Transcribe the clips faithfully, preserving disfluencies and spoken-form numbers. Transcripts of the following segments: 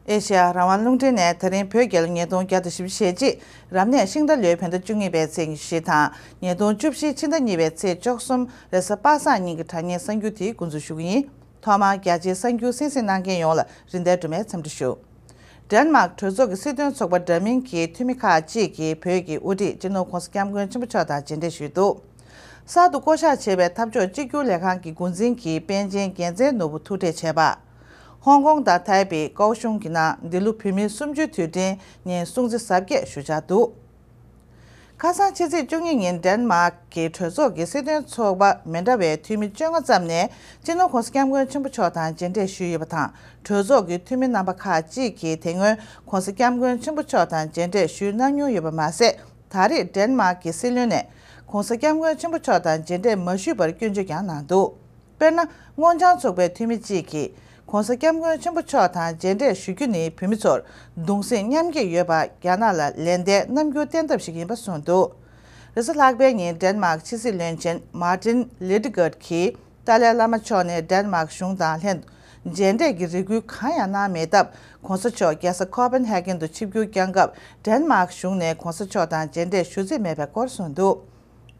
ཨེ་ཤེ་ཡ་རང་དབང་རླུང་འཕྲིན་ནས་ད་རིང་བོད་རྒྱལ་ལོ་ཉིས་སྟོང་བརྒྱ་དང་བཞི་བཅུ་ཞེ་གཅིག་རབ་གནས་ཤིང་རྟ་ལོའི་བོད་ཟླ་བཅུ་གཉིས་པའི་ཚེས་ཉི་ཤུ་དང་ཉིས་སྟོང་བཅུ་བཞི་ཕྱི་ཟླ་གཉིས་པའི་ཚེས་བཅུ་གསུམ་རེས་གཟའ་པ་སངས་ཉིན་གྱི་དྲ་བརྙན་གསར་འགྱུར་དེའི་འགོ་འཛུགས་ཞུ་གི་ཡིན། ཐོག་མར་རྒྱ་ཆེའི་གསར་འགྱུར་གསན་གཟིགས་གནང་མཁན་ཡོངས་ལ་རིན་ལྡན་སྒྲོལ་མས་འཚམས་འདྲི་ཞུ། ཌེན་མཱག་གྲོས་ཚོགས་ཀྱི་སྲིད་དོན་ཚོགས་པ་འདྲ་མིན་གྱི་འཐུས་མི་ཁག་ཅིག་གིས་བོད་ཀྱི་དབུ་ཁྲིད་སྤྱི་ནོར་༧གོང་ས་༧སྐྱབས་མགོན་ཆེན་པོ་མཆོག་དང་མཇལ་འཕྲད་ཞུས་འདུག་གསར་དུ་བསྐོ་གཞག་བྱས་པའི་འཐབ་ཕྱོགས་གཅིག་གྱུར་ལས་ཁང་གི་འགོ་འཛིན་གྱིས་པཎ་ཆེན་རྒྱལ་མཚན་ནོར་བུ་ཐུག་འཕྲད་བྱས་པ། ཧོང་ཀོང་དང་ཐའེ་པེ་ཀའོ་ཤུང་གི་ནང་འདི་ལོ་བོད་མིའི་གསུམ་བཅུའི་དུས་དྲན་ཉིན་སྲུང་བརྩི་གཟབ་རྒྱས་ཞུ་འཆར་འདུག་ཁ་སང་ཕྱི་ཚེས་བཅུ་གཉིས་ཉིན་ཌེན་མཱག་གི་གྲོས་ཚོགས་ཀྱི་སྲིད་དོན་ཚོགས་པ་མི་འདྲ་བའི་འཐུས་མི་བཅོ་ལྔ་ཙམ་ནས་སྤྱི་ནོར་༧གོང་ས་༧སྐྱབས་མགོན་ཆེན་པོ་མཆོག་དང་མཇལ་འཕྲད་ཞུས་ཡོད་པ་དང་། གྲོས་ཚོགས་ཀྱི་འཐུས་མི་རྣམ་པ་ཁག་ཅིག་གིས་དེ་སྔོན་༧གོང་ས་༧སྐྱབས་མགོན་ཆེན་པོ་མཆོག་དང་མཇལ་འཕྲད་ཞུས་གནང་མྱོང་ཡོད་པ་མ་ཟད། ད་རེས་ཌེན་མཱག་གི་སྲིད་བློན་ནས་༧གོང་ས་༧སྐྱབས་མགོན་ཆེན་པོ་མཆོག་དང་མཇལ་འཕྲད་མ་ཞུས་པར་སྐྱོན་བརྗོད་ཀྱང་གནང་འདུག་དཔེར་ན། སྔོ་ལྗང་ཚོགས་པའི་འཐུས་མི་གཅིག་གིས་༧གོང་ས་༧སྐྱབས་མགོན་ཆེན་པོ་མཆོག་དང་མཇལ་འཕྲད་ཞུ་རྒྱུ་ནི་བོད་མི་ཚོར་གདུང་སེམས་མཉམ་སྐྱེད་ཡོད་པ་རྒྱ་ནག་ལ་ལན་འདེབས་རྣམ་འགྱུར་བསྟན་ཐབས་ཤིག་ཡིན་པ་གསུངས་འདུག་རེས་གཟའ་ལྷག་པའི་ཉིན་ཌེན་མཱག་ཕྱི་སྲིད་བློན་ཆེན་མཱ་ཏིན་ལེ་ཏི་གྷར་གྱིས་ཏཱ་ལའི་བླ་མ་མཆོག་ནས་ཌེན་མཱག་གཞུང་དང་ལྷན་དུ་མཇལ་འཕྲད་ཀྱི་རེ་སྐུལ་གང་ཡང་གནང་མེད་སྟབས། ༧གོང་ས་མཆོག་རྒྱལ་ས་ཁོ་པན་ཧེ་གྷན་དུ་ཆིབས་བསྒྱུར་བསྐྱངས་སྐབས་ཌེན་མཱག་གཞུང་ནས་༧གོང་ས་མཆོག་དང་མཇལ་འཕྲད་ཞུ་རྩིས་མེད་པའི་སྐོར་གསུངས་འདུག་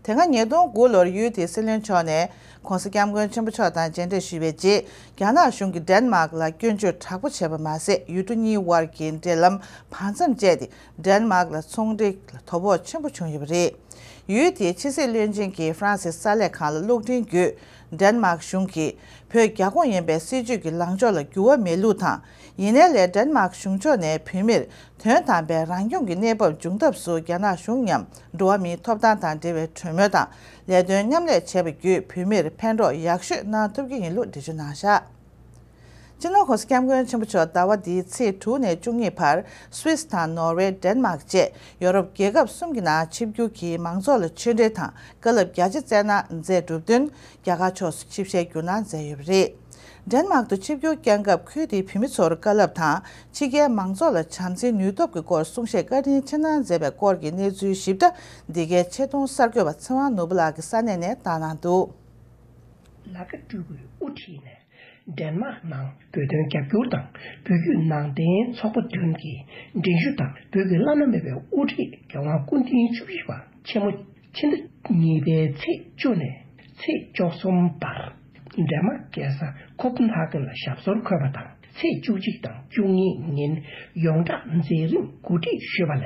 དེ་སྔ་ཉིས་སྟོང་དགུ་ལོར་ཡུལ་དེའི་སྲིད་བློན་མཆོག་ནས་༧གོང་ས་༧སྐྱབས་མགོན་ཆེན་པོ་མཆོག་དང་མཇལ་འཕྲད་ཞུས་པའི་རྗེས། རྒྱ་ནག་གཞུང་གིས་ཌེན་མཱག་ལ་སྐྱོན་བརྗོད་དྲག་པོ་བྱས་པ་མ་ཟད། ཡུལ་གྲུ་གཉིས་དབར་གྱི་འབྲེལ་ལམ་བར་མཚམས་བཅད་དེ། ཌེན་མཱག་ལ་ཚོང་འབྲེལ་ལ་དོ་ཕོག་ཆེན་པོ་བྱུང་ཡོད་པ་རེད། ཡུལ་དེའི་ཕྱི་སྲིད་བློན་ཆེན་གྱིས་ཧྥ་རན་སིའི་གསར་ལས་ཁང་ལ་གློག་འཕྲིན་བརྒྱུད། ཌེན་མཱག་གཞུང་གིས་བོད་རྒྱ་ཁོངས་ཡིན་པའི་སྲིད་བྱུས་ཀྱི་ལངས་ཕྱོགས་ལ་འགྱུར་བ་མེད་ལུགས་དང་། ཡིན་ནའི་ལས་ཌེན་མཱག་གཞུང་ཕྱོགས་ནས་བོད་མིར་དོན་དམ་པའི་རང་སྐྱོང་གི་གནས་བབ་འབྱུང་ཐབས་སུ་རྒྱ་ནག་གཞུང་མཉམ་འགྲོ་བ་མིའི་ཐོབ་ཐང་དང་འབྲེལ་བའི་གྲོས་མོལ་དང་ལས་དོན་མཉམ་ལས་བྱས་པ་བརྒྱུད་བོད་མིར་ཕན་གྲོགས་ཡག་ཤོས་གནང་ཐུབ་ཀྱི་ཡིན་ལུགས་འགྲེལ་བརྗོད་གནང་བཞག་སྤྱི་ནོར་༧གོང་ས་༧སྐྱབས་མགོན་ཆེན་པོ་མཆོག་ཟླ་བ་འདིའི་ཚེས་དྲུག་ནས་བཅུ་གཉིས་བར་སུད་སི་དང་ནོར་ཝེ། ཌེན་མཱག་བཅས་ཡོ་རོབ་རྒྱལ་ཁབ་གསུམ་གྱི་ནང་ཆིབས་བསྒྱུར་གྱིས་མང་ཚོགས་ལ་ཆོས་འབྲེལ་དང་བཀའ་སློབ་རྒྱ་ཆེ་སྩལ་གནང་མཛད་གྲུབ་བསྟུན། རྒྱ་གར་ཕྱོགས་སུ་ཆིབས་ཞལ་བསྒྱུར་གནང་མཛད་ཡོད་པ་རེད། ཌེན་མཱག་ཏུ་ཆིབས་བསྒྱུར་བསྐྱངས་སྐབས་ཁུལ་དེའི་བོད་མི་ཚོར་བཀའ་སློབ་དང་ཕྱི་རྒྱལ་མང་ཚོགས་ལ་བྱམས་བརྩེའི་ནུས་སྟོབས་ཀྱི་སྐོར་གསུང་བཤད་བཀའ་དྲིན་ཆེ་གནང་མཛད་པའི་སྐོར་གྱི་གནས་ཚུལ་ཞིབ་ཕྲ་འདི་གའི་ཆེད་གཏོང་གསར་འགོད་པ་ཚེ་དབང་ནོར་བུ་ལགས་ཀྱིས་ས་གནས་ནས་བཏང་གནང་འདུག་ལ་ཀ་སྤྲུལ་སྐུའི་དབུ་ཁྲིད་ནས་ཌེན་མཱག་ནང་བོད་དོན་རྒྱབ་སྐྱོར་དང་བོད་བརྒྱུད་ནང་བསྟན་ཚོགས་པ་བདུན་གྱི་མགྲིན་ཤུལ་དང་བོད་ཀྱི་བླ་ན་མེད་པའི་དབུ་ཁྲིད་རྒྱལ་དབང་སྐུ་ཕྲེང་བཅུ་བཞི་པ་ཆེན་མོ་ཕྱི་ཟླ་གཉིས་པའི་ཚེས་བཅུ་ནས་ཚེས་བཅུ་གསུམ་བར་ཌེན་མཱག་རྒྱལ་ས་ཁོ་པན་ཧ་གན་ལ་ཞབས་སོར་འཁོད་པ་དང་ཚེས་བཅུ་གཅིག་དང་བཅུ་གཉིས་ཉིན་ཡོངས་གྲགས་མཛད་རིམ་གོ་སྒྲིག་ཞུས་པ་ལས།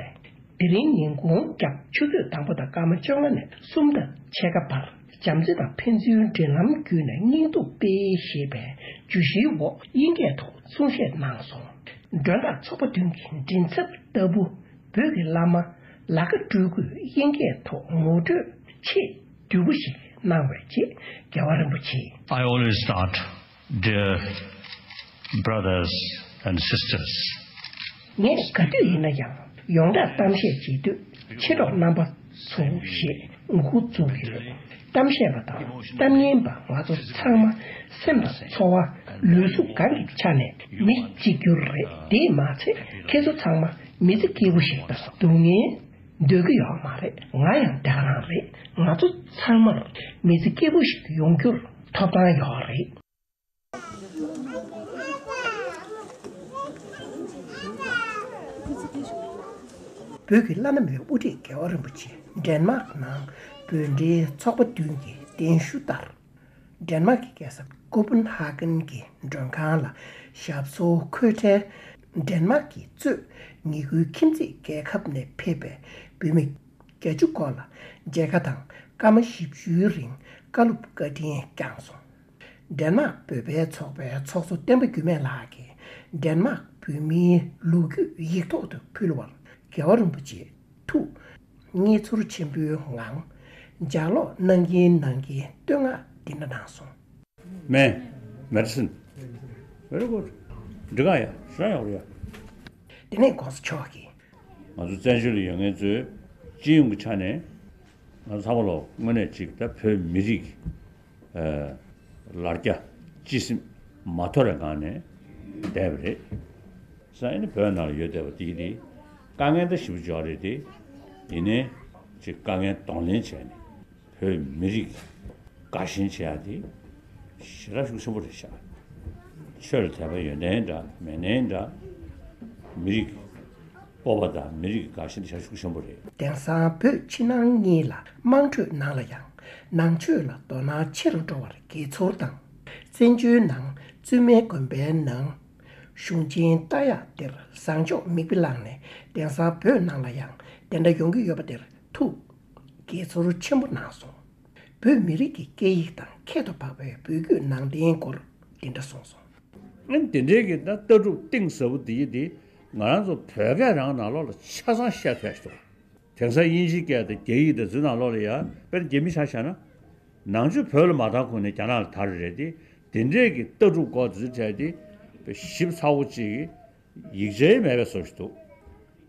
དེ་རིང་ཉིན་གུང་སྐབས་ཆུ་ཚོད་དང་པོ་དང་སྐར་མ་བཅོ་ལྔ་ནས་གསུམ་དང་ཕྱེད་ཀ་བར་བྱམས་བརྩེ་དང་ཕན་ཚུན་འབྲེལ་ལམ་བརྒྱུད་ནས་སྙིང་སྡུག་སྤེལ་ཞེས་པའི་བརྗོད་གཞིའི་འོག་དབྱིན་སྐད་ཐོག་གསུང་བཤད་གནང་སོང་། མགྲོན་བདག་ཚོགས་པ་བདུན་གྱི་མགྲིན་ཚབ་ལྟ་བུ་བོད་ཀྱི་བླ་མ་ལ་ཀ་སྤྲུལ་སྐུས་དབྱིན་སྐད་ཐོག་ངོ་སྤྲོད་ཆེས་བསྡུས་པོ་ཞིག་གནང་བའི་རྗེས་རྒྱལ་བ་རིན་པོ་ཆེས། I always start, dear brothers and sisters. ངས་ག་དུས་ཡིན་ན་ཡང་ཡོངས་གྲགས་གཏམ་བཤད་བྱེད་དུས་མཆེད་གྲོགས་རྣམ་པ་ཚོ་ཞེས་འགོ་འཛུགས་ཀྱི་ཡོད། གཏམ་བཤད་པ་དང་གཏམ་ཉན་པ་ང་ཚོ་ཚང་མ་སེམས་དང་འཚོ་བ་ལུས་གཟུགས་གང་གི་ཆ་ནས་མི་གཅིག་གྱུར་རེད། དེས་མ་ཚད་ཁྱེད་ཚོ་ཚང་མ་མི་ཚེ་སྐྱིད་པོ་ཞིག་དང་སྡུག་བསྔལ་འདོད་ཀྱི་ཡོད་མ་རེད། ང་ཡང་དེ་ག་རང་རེད། ང་ཚོ་ཚང་མར་མི་ཚེ་སྐྱིད་པོ་ཞིག་ཡོང་རྒྱུར་ཐོབ་ཐང་ཡོད་རེད། བོད་ཀྱི་བླ་ན་མེད་པའི་དབུ་ཁྲིད་རྒྱལ་བ་རིན་པོ་ཆེ་ཌེན་མཱག་ནང་བོད་འབྲེལ་ཚོགས་པ་བདུན་གྱི་གདན་ཞུ་ལྟར། ཌེན་མཱག་གི་རྒྱལ་ས་ཀོ་པན་ཧ་གན་གྱི་མགྲོན་ཁང་ལ་ཞབས་སོར་འཁོད་འཕྲལ། ཌེན་མཱག་གིས་གཙོས་ཉེ་ཁུལ་ཁྱིམ་མཚེས་རྒྱལ་ཁབ་ནས་ཕེབས་པའི་བོད་མི་བརྒྱད་ཅུ་སྐོར་ལ་མཇལ་ཁ་དང་སྐར་མ་བཞི་བཅུའི་རིང་བཀའ་སློབ་བཀའ་དྲིན་བསྐྱངས་སོང་། ཌེན་མཱག་བོད་པའི་ཚོགས་པའི་ཚོགས་གཙོ་བསྟན་པ་རྒྱུད་སྨད་ལགས་ཀྱིས་ཌེན་མཱག་བོད་མིའི་ལོ་རྒྱུས་ཡིག་ཐོག་ཏུ་ཕུལ་བར་རྒྱལ་བ་རིན་པོ་ཆེ་ཐུགས་མཉེས་ཚོར་ཆེན་པོའི་ངང་ལྗགས་ཀློག་གནང་གིན་གནང་གིན་བསྟོད་བསྔགས་འདི་འདྲ་གནང་སོང་། Man, medicine. Very good. འགྲིག་ག་ཡ། ཞེ་དྲག་ཡག་རེད་ཡ། དེ་ནས་གོང་ས་མཆོག་གིས། ང་ཚོ་བཙན་བྱོལ་ལ་ཡོད་མཁན་ཚོས་སྤྱི་ཡོངས་ཀྱི་ཆ་ནས་ང་ཚོ་ཚང་མ་ལོ་དངོས་གནས་ཅིག་ད་བོད་མི་རིགས་ཨ་ལར་རྒྱ་སྤྱི་སེམས་མ་དོར་བའི་ངང་ནས་བསྡད་པ་རེད། ས་ཨ་ནི་བོད་ནང་ལ་ཡོད་བསྡད་པ་དེ་དེ་དཀའ་ངལ་ད་ཞེ་པོ་ཅིག་ཡོད་རེད་དེ། ཡིན་ནའི་ཅིག་དཀའ་ངལ་གདོང་ལེན་བྱས་ནས་བོད་མི་རིགས་དགའ་ཞེན་བྱེད་ཡ་དེ་ཞེ་དྲག་ཤུགས་ཆེན་པོ་རེད་ཤག་ཆོས་ལ་དད་པ་ཡོད་ནའི་འདྲ་མེད་ནའི་འདྲ། མི་རིགས་ཀྱི་སྤོབས་པ་དང་མི་རིགས་ཀྱི་དགའ་ཞེན་དེ་ཞེ་དྲག་ཤུགས་ཆེན་པོ་རེད། དེང་སང་བོད་ཕྱི་ནང་གཉིས་ལ་དམངས་ཁྲོད་ནང་ལ་ཡང་ནང་ཆོས་ལ་དོ་སྣང་ཆེ་རུ་འགྲོ་བར་དགྱེས་ཚོར་དང་། བཙན་བྱོལ་ནང་བཙུན་མའི་དགོན་པའི་ནང་གཞུང་ཆེན་ལྟ་ཡག་དེར་བཟང་ཕྱོགས་མིག་དཔེ་བླངས་ནས། དེང་སང་བོད་ནང་ལ་ཡང་དེ་འདྲ་ཡོང་གི་ཡོད་པ་དེར་ཐུགས་དགྱེས་ཚོར་ཆེན་པོ་གནང་སོང་། བོད་མི་རིགས་ཀྱི་སྐད་ཡིག་དང་ཁྱད་དུ་འཕགས་པའི་བོད་བརྒྱུད་ནང་བསྟན་སྐོར་འདི་འདྲ་གསུངས་སོང་། ཨ་ནི་དེ་འདྲའི་གི་ད་ལྟ་གྲུབ་གཏིང་ཟབ་པོ་འདི་ཡི་འདི་ང་རང་ཚོ་བོད་སྐད་རང་ནང་ལོགས་ལ་ཆ་ཚང་བཤད་ཐུབ་ཡ་ཞིག་འདུག་དེང་སང་དབྱིན་ཇིའི་སྐད་དང་རྒྱ་ཡིག་དང་འཛུལ་ནང་ལོགས་ལ་ཡ་དཔེར་ན་རྒྱ་མི་ཆ་བཞག་ན། ནང་ཆོས་བོད་ལ་མ་དར་གོང་ནས་རྒྱ་ནག་ལ་དར་རེད་དེ། དེ་འདྲའི་གི་ལྟ་གྲུབ་སྐོར་དེ་ཚོའི་གྲས་དེ་དཔེ་ཞིབ་ཚགས་པོ་ཅིག་ཡིག་ཆའི་མེད་པའི་བཟོ་ཞིག་འདུག་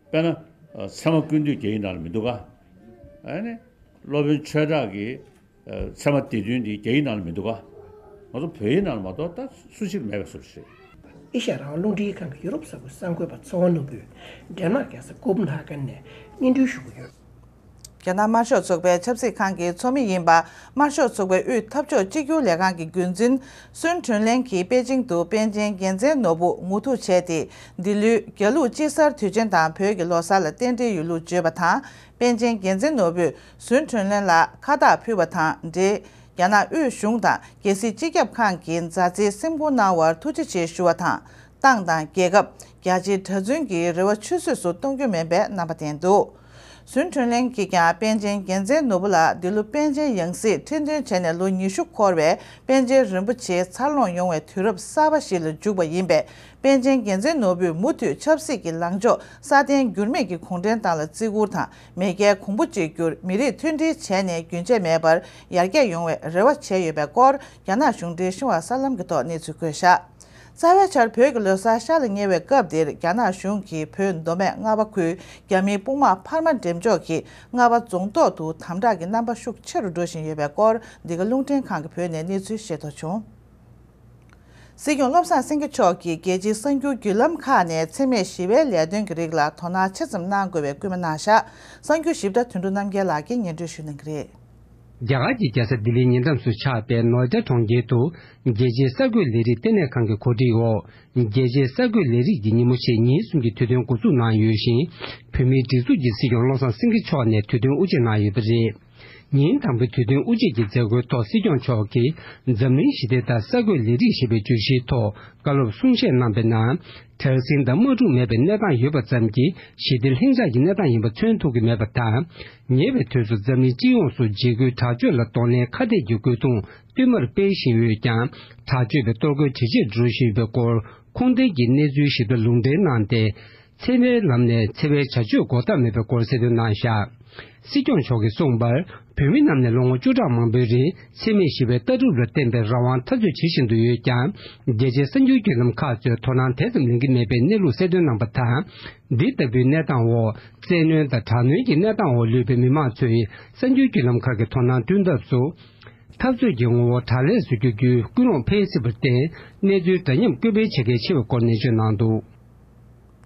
དཔེར་ན། ཚད་མ་ཀུན་བཏུས་རྒྱ་ཡིག་ནང་ལ་མི་འདུག་ག་ཨ་ནི། སློབ་དཔོན་ཆོས་གྲགས་ཀྱི་ཚད་མ་སྡེ་བདུན་འདི་རྒྱ་ཡིག་ནང་ལ་མི་འདུག་ག་ང་ཚོ་བོད་ཡིག་ནང་ལ་མ་གཏོགས་ད་སུ་གཅིག་ལ་མེད་པའི་བཟོ་ཞིག་རེད། ཨེ་ཤ་ཡ་རང་དབང་རླུང་འཕྲིན་ཁང་གི་ཡུ་རོབ་ས་ཁུལ་གསར་འགོད་པ་ཚེ་དབང་ནོར་བུས་ཌེན་མཱག་རྒྱལ་ས་ཀོ་པན་ཧ་གན་ནས་སྙན་སྒྲོན་ཞུ་གི་ཡོད། རྒྱ་ནག་དམར་ཤོག་ཚོགས་པའི་ཆབ་སྲིད་ཁང་གི་ཚོགས་མི་ཡིན་པ། དམར་ཤོག་ཚོགས་པའི་དབུས་འཐབ་ཕྱོགས་གཅིག་གྱུར་ལས་ཁང་གི་འགོ་འཛིན་སུན་ཁྲོན་ལེན་གྱིས་པེ་ཅིང་དུ་པཎ་ཆེན་རྒྱལ་མཚན་ནོར་བུ་ངོ་ཐུག་བྱས་ཏེ། འདི་ལོའི་རྒྱ་ལུགས་དཔྱིད་གསར་དུས་ཆེན་དང་བོད་ཀྱི་ལོ་གསར་ལ་རྟེན་འབྲེལ་ཡོད་ལུགས་བརྗོད་པ་དང་། པཎ་ཆེན་རྒྱལ་མཚན་ནོར་བུས་སུན་ཁྲོན་ལེན་ལ་ཁ་བཏགས་ཕུལ་བ་དང་འབྲེལ། རྒྱ་ནག་དབུས་གཞུང་དང་རྒྱལ་སྲིད་སྤྱི་ཁྱབ་ཁང་གི་མཛའ་བརྩེའི་སེམས་ཁུར་གནང་བར་ཐུགས་རྗེ་ཆེ་ཞུ་བ་དང་། ཏང་དང་རྒྱལ་ཁབ། རྒྱ་ཆེའི་གྲྭ་བཙུན་གྱི་རེ་བ་ཆུད་ཟོས་སུ་གཏོང་རྒྱུ་མིན་པའི་རྣམ་པ་བསྟན་འདུག་སུན་ཁྲོན་ལེན་གྱིས་ཀྱང་པཎ་ཆེན་རྒྱལ་མཚན་ནོར་བུ་ལགས་འདི་ལོ་པཎ་ཆེན་ཡང་སྲིད་ཁྲི་འདོན་བྱས་ནས་ལོ་ཉི་ཤུ་འཁོར་བའི་པཎ་ཆེན་རིན་པོ་ཆེ་འཚར་ལོངས་ཡོང་བའི་དུས་རབས་གསར་པ་ཞིག་ལ་འཇུག་པ་ཡིན་པས། པཎ་ཆེན་རྒྱལ་མཚན་ནོར་བུས་མུ་མཐུད་ཆབ་སྲིད་ཀྱི་ལངས་ཕྱོགས་སྲ་བརྟན་འགྱུར་མེད་ཀྱི་གུང་ཁྲན་ཏང་ལ་བརྩི་བཀུར་དང་། མེས་རྒྱལ་གོང་བུ་གཅིག་གྱུར། མི་རིགས་མཐུན་སྒྲིལ་བྱས་ནས་རྒྱུན་ཆད་མེད་པར་ཡར་རྒྱས་ཡོང་བའི་རེ་བ་བྱས་ཡོད་པའི་སྐོར། རྒྱ་ནག་གཞུང་འབྲེལ་ཤིན་ཧྭ་གསར་ལམ་གྱི་ཐོག་གནས་ཚུལ་བཀོད་བཞག་རྩ་བའི་ཆར་བོད་ཀྱི་ལོ་གསར་ཤར་ལ་ཉེ་བའི་སྐབས་འདིར། རྒྱ་ནག་གཞུང་གིས་བོད་མདོ་སྨད་རྔ་པ་ཁུལ་རྒྱ་མིའི་དཔུང་དམག་འཕར་མ་འགྲེམས་འཇོག་གིས་རྔ་པ་རྫོང་ཐོག་ཏུ་དམ་དྲག་གི་རྣམ་པ་ཤུགས་ཆེ་རུ་འགྲོ་བཞིན་ཡོད་པའི་སྐོར། འདི་ག་རླུང་འཕྲིན་ཁང་གི་བོད་ནས་གནས་ཚུལ་ཤེས་རྟོགས་བྱུང་། སྲིད་སྐྱོང་བློ་བཟང་སེང་གེ་མཆོག་གིས་རྒྱལ་སྤྱིའི་གསར་འགྱུར་བརྒྱུད་ལམ་ཁག་ནས་འཚེ་མེད་ཞི་བའི་ལས་དོན་གྱི་རིགས་ལ་དོ་སྣང་ཆེ་ཙམ་གནང་དགོས་པའི་སྐུལ་མ་གནང་བཞག་གསར་འགྱུར་ཞིབ་ཕྲ་དོན་གྲུབ་རྣམ་རྒྱལ་ལགས་ཀྱིས་སྙན་སྒྲོན་ཞུ་གནང་གི་རེད། རྒྱ་གར་གྱི་རྒྱལ་ས་ལྡི་ལིའི་ཉེ་འགྲམ་དུ་ཆགས་པའི་ནོའེ་ཌ་གྲོང་ཁྱེར་དུ། རྒྱལ་སྤྱིའི་གསར་འགོད་ལས་རིགས་ལྟེ་གནས་ཁང་གི་གོ་སྒྲིག་འོག་རྒྱལ་སྤྱིའི་གསར་འགོད་ལས་རིགས་ཀྱི་ཉིན་མོ་ཞེས་ཉིན་གསུམ་གྱི་དུས་སྟོན་འགོ་འཛུགས་གནང་ཡོད་ཅིང་། བོད་མིའི་སྒྲིག་འཛུགས་ཀྱི་སྲིད་སྐྱོང་བློ་བཟང་སེང་གེ་མཆོག་ནས་དུས་སྟོན་དབུ་འབྱེད་གནང་ཡོད་པ་རེད། ཉིན་དང་པོའི་དུས་སྟོན་དབུ་འབྱེད་ཀྱི་མཛད་སྒོའི་ཐོག་སྲིད་སྐྱོང་མཆོག་གིས་འཛམ་གླིང་ཞི་བདེ་དང་གསར་འགོད་ལས་རིགས་ཞེས་པའི་བརྗོད་གཞིའི་ཐོག་བཀའ་སློབ་གསུང་བཤད་གནང་པའི་ནང་། དྲག་ཟིང་དང་དམག་འཁྲུག་མེད་པའི་གནས་སྟངས་ཡོད་པ་ཙམ་གྱིས་ཞི་བདེ་ལྷིང་འཇགས་ཀྱི་གནས་སྟངས་ཡིན་པ་མཚོན་ཐུབ་ཀྱི་མེད་པ་དང་། ཉེ་བའི་དུས་སུ་འཛམ་གླིང་སྤྱི་ཡོངས་སུ་འཇིགས་སྐུལ་དྲག་སྤྱོད་ལ་གདོང་ལེན་ཁ་གཏད་ཀྱི་རྒོལ་རྡུང་བསྟུད་མར་སྤེལ་བཞིན་ཡོད་ཀྱང་། དྲག་སྤྱོད་པའི་གཏོར་རྒོལ་ཇེ་ཆེར་འགྲོ་བཞིན་ཡོད་པའི་སྐོར་ཁུངས་ལྡན་གྱི་གནས་ཚུལ་ཞིབ་ཕྲ་ལུང་འདྲེན་གནང་སྟེ། འཚེ་བའི་ལམ་ནས་འཚེ་བའི་བྱ་སྤྱོད་འགོག་ཐབས་མེད་པའི་སྐོར་གསལ་སྟོན་གནང་བཞག་སྲིད་སྐྱོང་མཆོག་གིས་གསུངས་པར། བོད་མི་རྣམས་ནས་ལོ་ངོ་བཅུ་ཕྲག་མང་པོའི་རིང་འཚེ་མེད་ཞི་བའི་ལྟ་གྲུབ་ལ་བརྟེན་པའི་རང་དབང་འཐབ་རྩོད་བྱེད་བཞིན་དུ་ཡོད་ཀྱང་། རྒྱལ་སྤྱིའི་གསར་འགྱུར་བརྒྱུད་ལམ་ཁག་ཚོས་དོ་སྣང་དེ་ཙམ་ལེན་གྱི་མེད་པའི་གནས་ལུགས་གསལ་སྟོན་གནང་པ་དང་། འདི་ལྟ་བུའི་གནས་སྟངས་འོག་བཙན་གནོན་དང་དྲག་གནོན་གྱི་གནས་སྟངས་འོག་ལུས་པའི་མི་མང་ཚོས་གསར་འགྱུར་བརྒྱུད་ལམ་ཁག་གི་དོ་སྣང་བསྐྲུན་ཐབས་སུ། འཐབ་རྩོད་ཀྱི་ངོ་བོ་དྲག་ལས་སུ་འགྱུར་རྒྱུའི་ཀུན་སློང་འཕེལ་སྲིད་པར་བརྟེན། གནས་ཚུལ་འདྲ་མཉམ་སྐུལ་སྤེལ་བྱེད་གལ་ཆེ་བའི་སྐོར་ནན་བརྗོད་གནང་འདུག་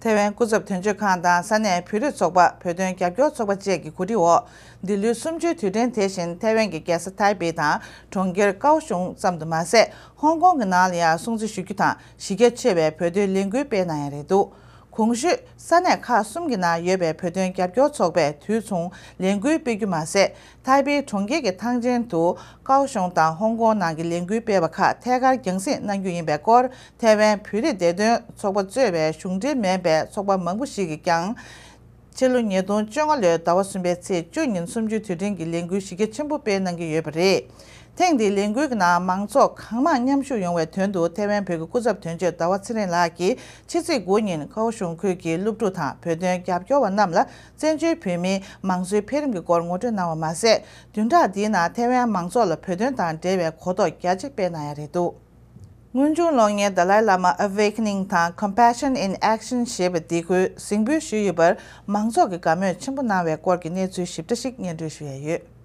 ཐེ་ཝན་སྐུ་ཚབ་དོན་གཅོད་ཁང་དང་ས་གནས་བོད་རིགས་ཚོགས་པ། བོད་དོན་རྒྱབ་སྐྱོར་ཚོགས་པ་བཅས་ཀྱི་གོ་སྒྲིག་འོག་འདི་ལོའི་གསུམ་བཅུའི་དུས་དྲན་དེ་བཞིན་ཐེ་ཝན་གྱི་རྒྱལ་ས་ཐའེ་པེ་དང་གྲོང་ཁྱེར་ཀའོ་ཤུང་ཙམ་དུ་མ་ཟད། ཧོང་ཀོང་གི་ནང་ལ་ཡང་སྲུང་བརྩི་ཞུ་རྒྱུ་དང་། གཞི་རྒྱ་ཆེ་བའི་བོད་དོན་ལས་འགུལ་སྤེལ་གནང་ཡ་རེད་འདུག་གོང་ཞུས་ས་གནས་ཁག་གསུམ་གྱི་ནང་ཡོད་པའི་བོད་དོན་རྒྱབ་སྐྱོར་ཚོགས་པས་དུས་མཚུངས་ལས་འགུལ་སྤེལ་རྒྱུ་མ་ཟད། ཐའེ་པེ་གྲོང་ཁྱེར་གྱི་ཐང་ཆེན་དུ་ཀའོ་ཤུང་དང་ཧོང་ཀོང་ནང་གི་ལས་འགུལ་སྤེལ་བ་ཁག་ཐད་ཀར་རྒྱང་སྲིང་གནང་རྒྱུ་ཡིན་པའི་སྐོར། ཐེ་ཝན་བོད་རིགས་བདེ་དོན་ཚོགས་པ་གཙོས་པའི་གཞུང་འབྲེལ་མིན་པའི་ཚོགས་པ་མང་པོ་ཞིག་གིས་ཀྱང་། ཕྱི་ལོ་ཉིས་སྟོང་བཅོ་ལྔ་ལོའི་ཟླ་བ་གསུམ་པའི་ཚེས་བཅུ་ཉིན་གསུམ་བཅུའི་དུས་དྲན་གྱི་ལས་འགུལ་གཞི་རྒྱ་ཆེན་པོ་སྤེལ་གནང་གི་ཡོད་པ་རེད། ཐེངས་འདིའི་ལས་འགུལ་གྱི་ནང་མང་ཚོགས་གང་མང་མཉམ་ཞུགས་ཡོང་བའི་དོན་དུ་ཐེ་ཝན་བོད་ཀྱི་སྐུ་ཚབ་དོན་གཅོད་ཟླ་བ་ཚེ་རིང་ལགས་ཀྱིས་ཕྱི་ཚེས་དགུ་ཉིན་ཀའོ་ཤུང་ཁུལ་གྱི་སློབ་ཕྲུག་དང་བོད་དོན་རྒྱབ་སྐྱོར་བ་རྣམས་ལ་བཙན་བྱོལ་བོད་མིའི་མང་གཙོའི་འཕེལ་རིམ་གྱི་སྐོར་ངོ་སྤྲོད་གནང་བ་མ་ཟད། བདུན་ཕྲག་འདིའི་ནང་ཐེ་ཝན་མང་ཚོགས་ལ་བོད་དོན་དང་འབྲེལ་བའི་གོ་རྟོགས་རྒྱ་ཆེ་སྤེལ་གནང་ཡ་རེད་འདུག་དངོས་བྱུང་གློག་བརྙན་The Dalai Lama Awakening དང་Compassion in Action ཞེས་པ་འདི་ཁོས་གཟིགས་འབུལ་ཞུས་ཡོད་པར་མང་ཚོགས་ཀྱིས་དགའ་མོས་ཆེན་པོ་གནང་བའི་སྐོར་གྱི་གནས་ཚུལ་ཞིབ་ཕྲ་ཞིག་སྙན་སྒྲོན་ཞུ་ཡ་ཡོད།